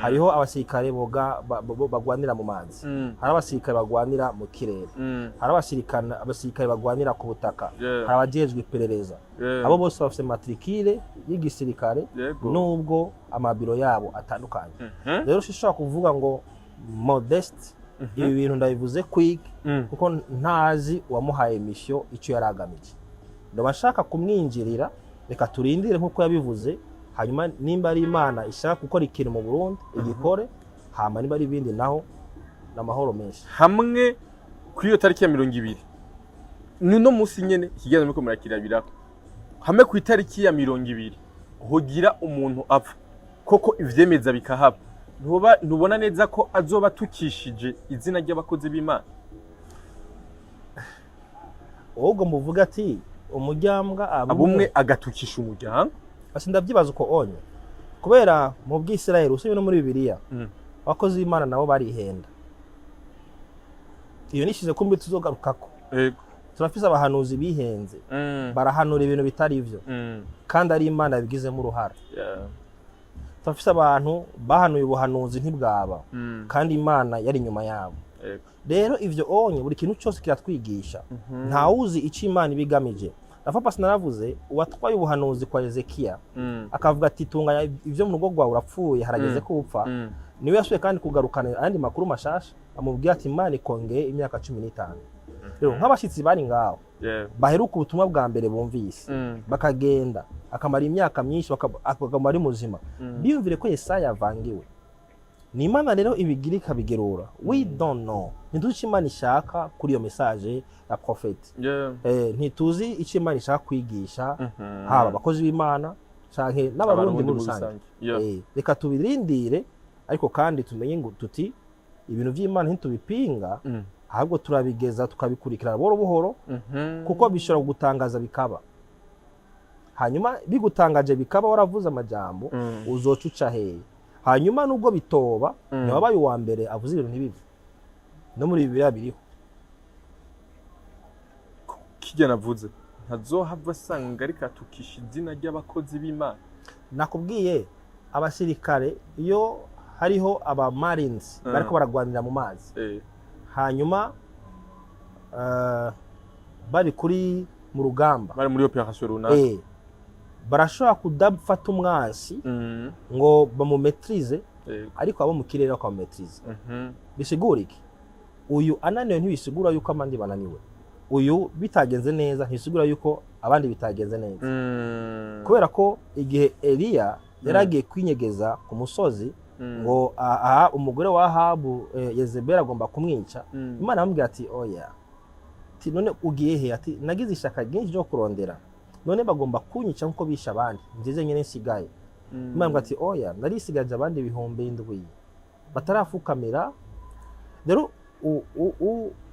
Speaker 1: hariho abasirikare boga bagwanira mu mazi, hari abasirikare bagwanira mu kirere, hari abasirikare bagwanira ku butaka, hari abajejwe iperereza. Abo bose bafite matricule y'igisirikare, nubwo amabiro yabo atandukanye. Rero sinshobora kuvuga ngo Modeste, ibi bintu ndabivuze quick, kuko ntazi uwamuhaye mission icyo yari agamije. Ndaba nshaka kumwinjirira. Reka turindire nk'uko yabivuze, hanyuma nimba ari Imana ishaka gukora ikintu mu Burundi igikore, hama niba ari ibindi naho ni amahoro menshi.
Speaker 2: Hamwe kuri iyo tariki ya 20, nuno munsi nyene ikiganiro muriko murakirabirako, hamwe ku itariki ya 20 hogira umuntu apfa koko, ivyemeza bikahaba, ntubona neza ko azoba atukishije izina ry'abakozi b'Imana?
Speaker 1: Ahubwo muvuga ati umuryango
Speaker 2: abumwe agatukisha umuryango.
Speaker 1: Ati ndabyibaza uko onye, kubera mu Bwisirayeli, usibye no muri Bibiliya, abakozi b'Imana nabo barihenda. Iyo nishize kumbi tuzogarukako. Turafise abahanuzi bihenze, barahanura ibintu bitari byo, kandi ari Imana yabigizemo uruhara. Turafise abantu bahanuye ubuhanuzi ntibwaba, kandi Imana yari inyuma yabo. Rero ivyo onye, buri kintu cyose kiratwigisha. Ntawuzi icyo Imana iba igamije. Rafa pasi naravuze uwatwaye ubuhanuzi kwa Hezekiya, akavuga ati: "Tunganya ibyo mu rugo rwawe, urapfuye, harageze ko upfa." Niwe yasubiye kandi kugarukana ayandi makuru mashasha, amubwira ati: "Imana ikongeye imyaka 15." Rero nk'abashyitsi bari ngaho, baheruka ubutumwa bwa mbere bumvise, bakagenda, akamara imyaka myinshi, akaguma ari muzima, biyumvire ko Yesaya avangiwe. Ni Imana rero ibigira ikabigerura. We don't know, ntituzi icyo Imana ishaka kuri iyo message ya prophète. Ntituzi icyo Imana ishaka kwigisha, haba abakozi b'Imana canke n'Abarundi muri rusange. Reka tubirindire, ariko kandi tumenye ngo tuti ibintu by'Imana ntitubipinga, ahubwo turabigeza tukabikurikirana buhoro buhoro, kuko bishobora kugutangaza bikaba. Hanyuma bigutangaje bikaba, waravuze amajambo, uzoca uca hehe? Hanyuma nubwo bitoba, ntiwabaye uwa mbere avuze ibintu ntibive. No muri Bibiliya biriho.
Speaker 2: Kijya navuze, ntazohava asanga ariko atukisha izina ry'abakozi b'Imana.
Speaker 1: Nakubwiye abasirikare, iyo hariho aba marines bariko baragwanira mu mazi, hanyuma bari kuri mu rugamba,
Speaker 2: bari muri operation runaka,
Speaker 1: barashobora kudafata umwansi ngo bamumetrize, ariko abo mu kirere bakamumetriza. Bisigura iki? Uyu ananiwe ntibisigura yuko abandi bananiwe. Uyu bitagenze neza ntibisigura yuko abandi bitagenze neza, kubera ko igihe Eliya yari agiye kwinyegeza ku musozi, ngo aha umugore wa Ahabu, Yezebeli, agomba kumwica, Imana aramubwira ati: "Oya." Ati: "None ugiye he?" Ati: "Nagize ishyaka ryinshi ryo kurondera, none bagomba kunyica nkuko bishe abandi, nzize nyine nsigaye." Imana iramubwira ati: "Oya, narisigaje abandi 7000 batarafukamira." Rero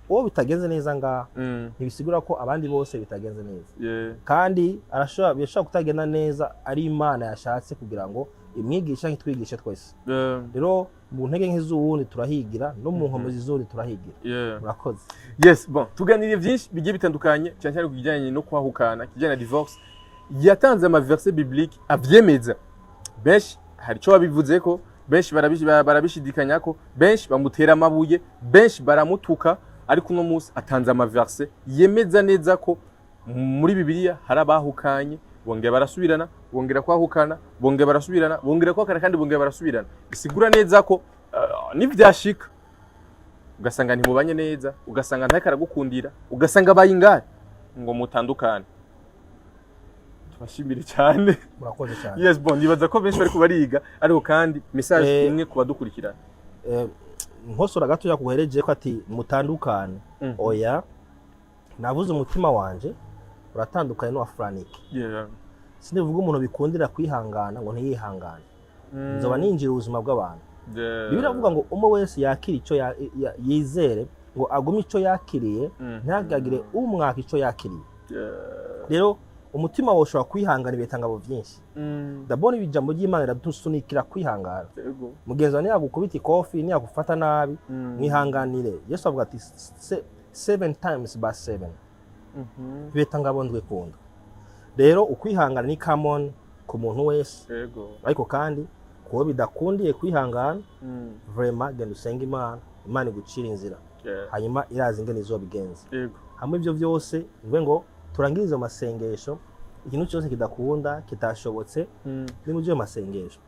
Speaker 1: uwo bitagenze neza ngaha, ntibisigura ko abandi bose bitagenze neza. Kandi arashobora, birashobora kutagenda neza ari Imana yashatse kugira ngo imwigishe, nk'itwigishe twese. Rero mu ntege nke z'uwundi turahigira, no mu nkomezi z'uwundi turahigira. Murakoze.
Speaker 2: Yes, bon, tuganiriye byinshi bigiye bitandukanye, cyane cyane ku kijyanye no kwahukana, kijyanye na divorce. Yatanze ama verset biblique avyemeza. Benshi hari icyo babivuze ko, benshi barabishidikanya ko, benshi bamutera amabuye, benshi baramutuka, ariko uno munsi atanze ama verset yemeza neza ko muri Bibiliya hari abahukanye, bongera barasubirana, bongera kwahukana, bongera barasubirana, bongera kwahukana, kandi bongera barasubirana. Bisigura neza ko nivyashika ugasanga ntimubanye neza, ugasanga ntariko aragukundira, ugasanga abaye ingare, ngo mutandukane. Tubashimire cyane.
Speaker 1: Murakoze cyane.
Speaker 2: Yes, bon, nibaza ko benshi bariko bariga, ariko kandi message imwe ku badukurikirana.
Speaker 1: Nkosora gatoya kuhereje ko ati mutandukane. Oya, navuze umutima wanje uratandukanye n'uwa Frank. Sinivuga umuntu bikundira kwihangana ngo ntiyihangane, nzoba ninjira ubuzima bw'abantu. Bibiliya iravuga ngo umwe wese yakira icyo yizere, ngo agume icyo yakiriye, ntihagagire umwaka icyo yakiriye. Rero umutima wawe ushobora kwihangana ibitangabo byinshi. Ndabona ijambo ry'Imana riradusunikira kwihangana. Mugenzi wawe niyagukubita ikofi, niyagufata nabi, mwihanganire. Yesu avuga ati seven times by seven, ibitangabo ndwi kunda. Rero ukwihangana ni common ku muntu wese, ariko kandi Kuba bidakundiye kwihangana, vraiment genda usenge Imana, Imana igucira inzira, hanyuma irazi ingene izobigenza. Hamwe ibyo byose mvuge ngo turangirize amasengesho. Ikintu cyose kidakunda, kitashobotse, ni mu masengesho.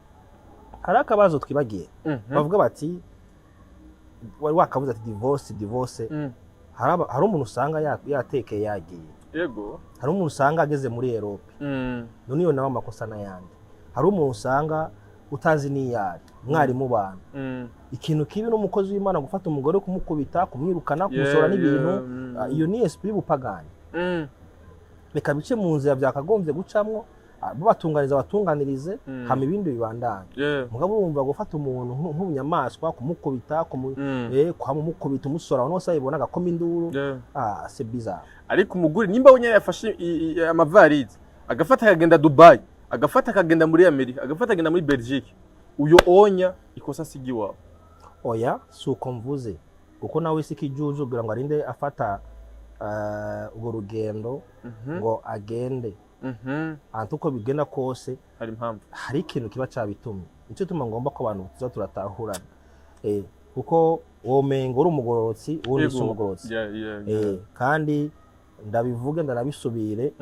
Speaker 1: Hari akabazo twibagiye, bavuga bati, wari wakavuze ati divorce, divorce. Hari umuntu usanga yatekeye yagiye. Hari umuntu usanga ageze muri Europe. None iyo nawe amakosa n'ayandi. Hari umuntu usanga utazi n'iyari mwari mu bantu. Ikintu kibi n'umukozi w'Imana gufata umugore, kumukubita, kumwirukana, kumusohora n'ibintu. Ah, iyo ni esprit y'ubupagani. Reka bice mu nzira byakagombye gucamwo, ah, babatunganiza, batunganirize, hama ibindi bibandanye. Mugabo urumva gufata umuntu nk'ubunyamaswa, kumukubita, kwamumukubita, umusora, abantu bose babibona, agakoma induru. Ah, c'est bizarre.
Speaker 2: Ariko umugore nimba we nyene yafashe amavarize, agafata akagenda Dubai, agafata akagenda muri Amerika, agafata akagenda muri Belgique, uyo onya ikosa sigi iwawe.
Speaker 1: Oya, si uko mvuze, kuko nawe si ikijuju kugira ngo arinde afata urwo rugendo ngo agende. Ahantu uko bigenda kose,
Speaker 2: hari impamvu.
Speaker 1: Hari ikintu kiba cabitumye. Nicyo tuma ngomba ko abantu tuza turatahurana, kuko womenga uri umugororotsi, uwundi si umugororotsi. Kandi ndabivuge, ndanabisubire,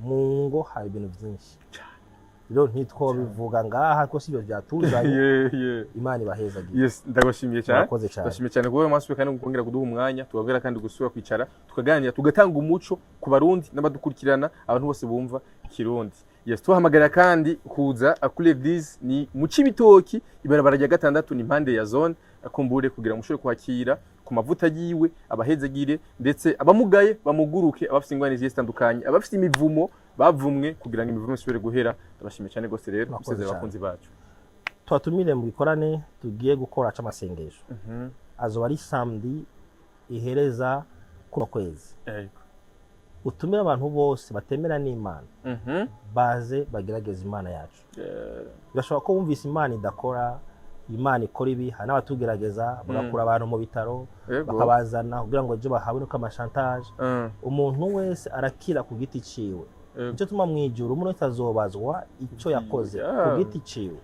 Speaker 1: mu ngo hari ibintu byinshi rero ntitwobivuga ngaha ko si ibyo byatuzanye. Imana ibahezagiye.
Speaker 2: Yes, ndabashimiye cyane.
Speaker 1: Murakoze cyane.
Speaker 2: Ndashimiye cyane kuba mwasubiye kandi kongera kuduha umwanya, tukongera kandi gusubira kwicara tukaganira, tugatanga umuco ku Barundi n'abadukurikirana, abantu bose bumva Ikirundi. Yes, tubahamagarira kandi kuza kuri église, ni mu Cibitoki, ibarabara rya gatandatu, ni impande ya zone akumbure, kugira ngo mushobore kwakira ku mavuta yiwe, abahezagire, ndetse abamugaye bamuguruke, abafite ingwani zigiye zitandukanye, abafite imivumo bavumwe, kugira ngo imivumo isubire guhera. Ndabashimiye cyane rwose rero.
Speaker 1: Murakoze
Speaker 2: Musezera
Speaker 1: cyane.
Speaker 2: abakunzi bacu.
Speaker 1: Tubatumire mu gikorane tugiye gukora c'amasengesho. Azoba ari samedi ihereza kuno kwezi. Utumire abantu bose batemera n'Imana, baze bagerageze Imana yacu. Birashoboka ko wumvise Imana idakora, Imana ikora ibi. Hari n'abatugerageza bagakura abantu mu bitaro, bakabazana kugira ngo ejo bahabwe nuko ama chantage. Umuntu wese arakira ku giti ciwe. Nicyo tuma mu ijuru umuntu wese azobazwa icyo yakoze ku giti ciwe.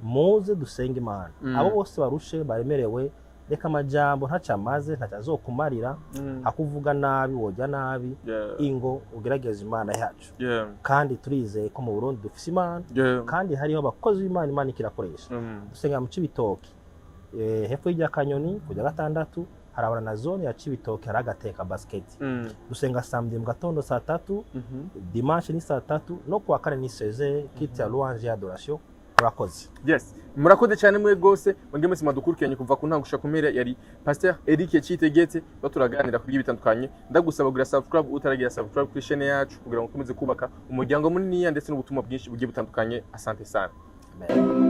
Speaker 1: Muze dusenge Imana. Abo bose barushe, baremerewe, reka amajambo ntacyo amaze, ntacyo azokumarira. Akuvuga nabi, wojya nabi. Ingo ugerageze Imana yacu. Kandi turizeye ko mu Burundi dufise Imana, kandi hariho abakozi b'Imana, Imana ikirakoresha. Dusenga mu Cibitoki, hepfo y'irya Kanyoni kujya gatandatu, harabana na zone ya Cibitoki, hari agateka basket. Dusenga samedi mu gatondo saa 3, dimanche ni saa 3, no kuwa kane ni 16, culte ya louange ya adoration. Murakoze.
Speaker 2: Yes, murakoze cyane mwe rwose, mwebwe mwese mwadukurikiranye kuva ku ntango gushika ku mpera. Yari Pasteur Eric Citegetse, baturaganira ku bigiye bitandukanye. Ndagusaba kugira subscribe utaragira subscribe kuri chaîne yacu, kugira ngo ukomeze kubaka umuryango munini ndetse n'ubutumwa bwinshi bugiye butandukanye. Asante sana.
Speaker 1: Amen.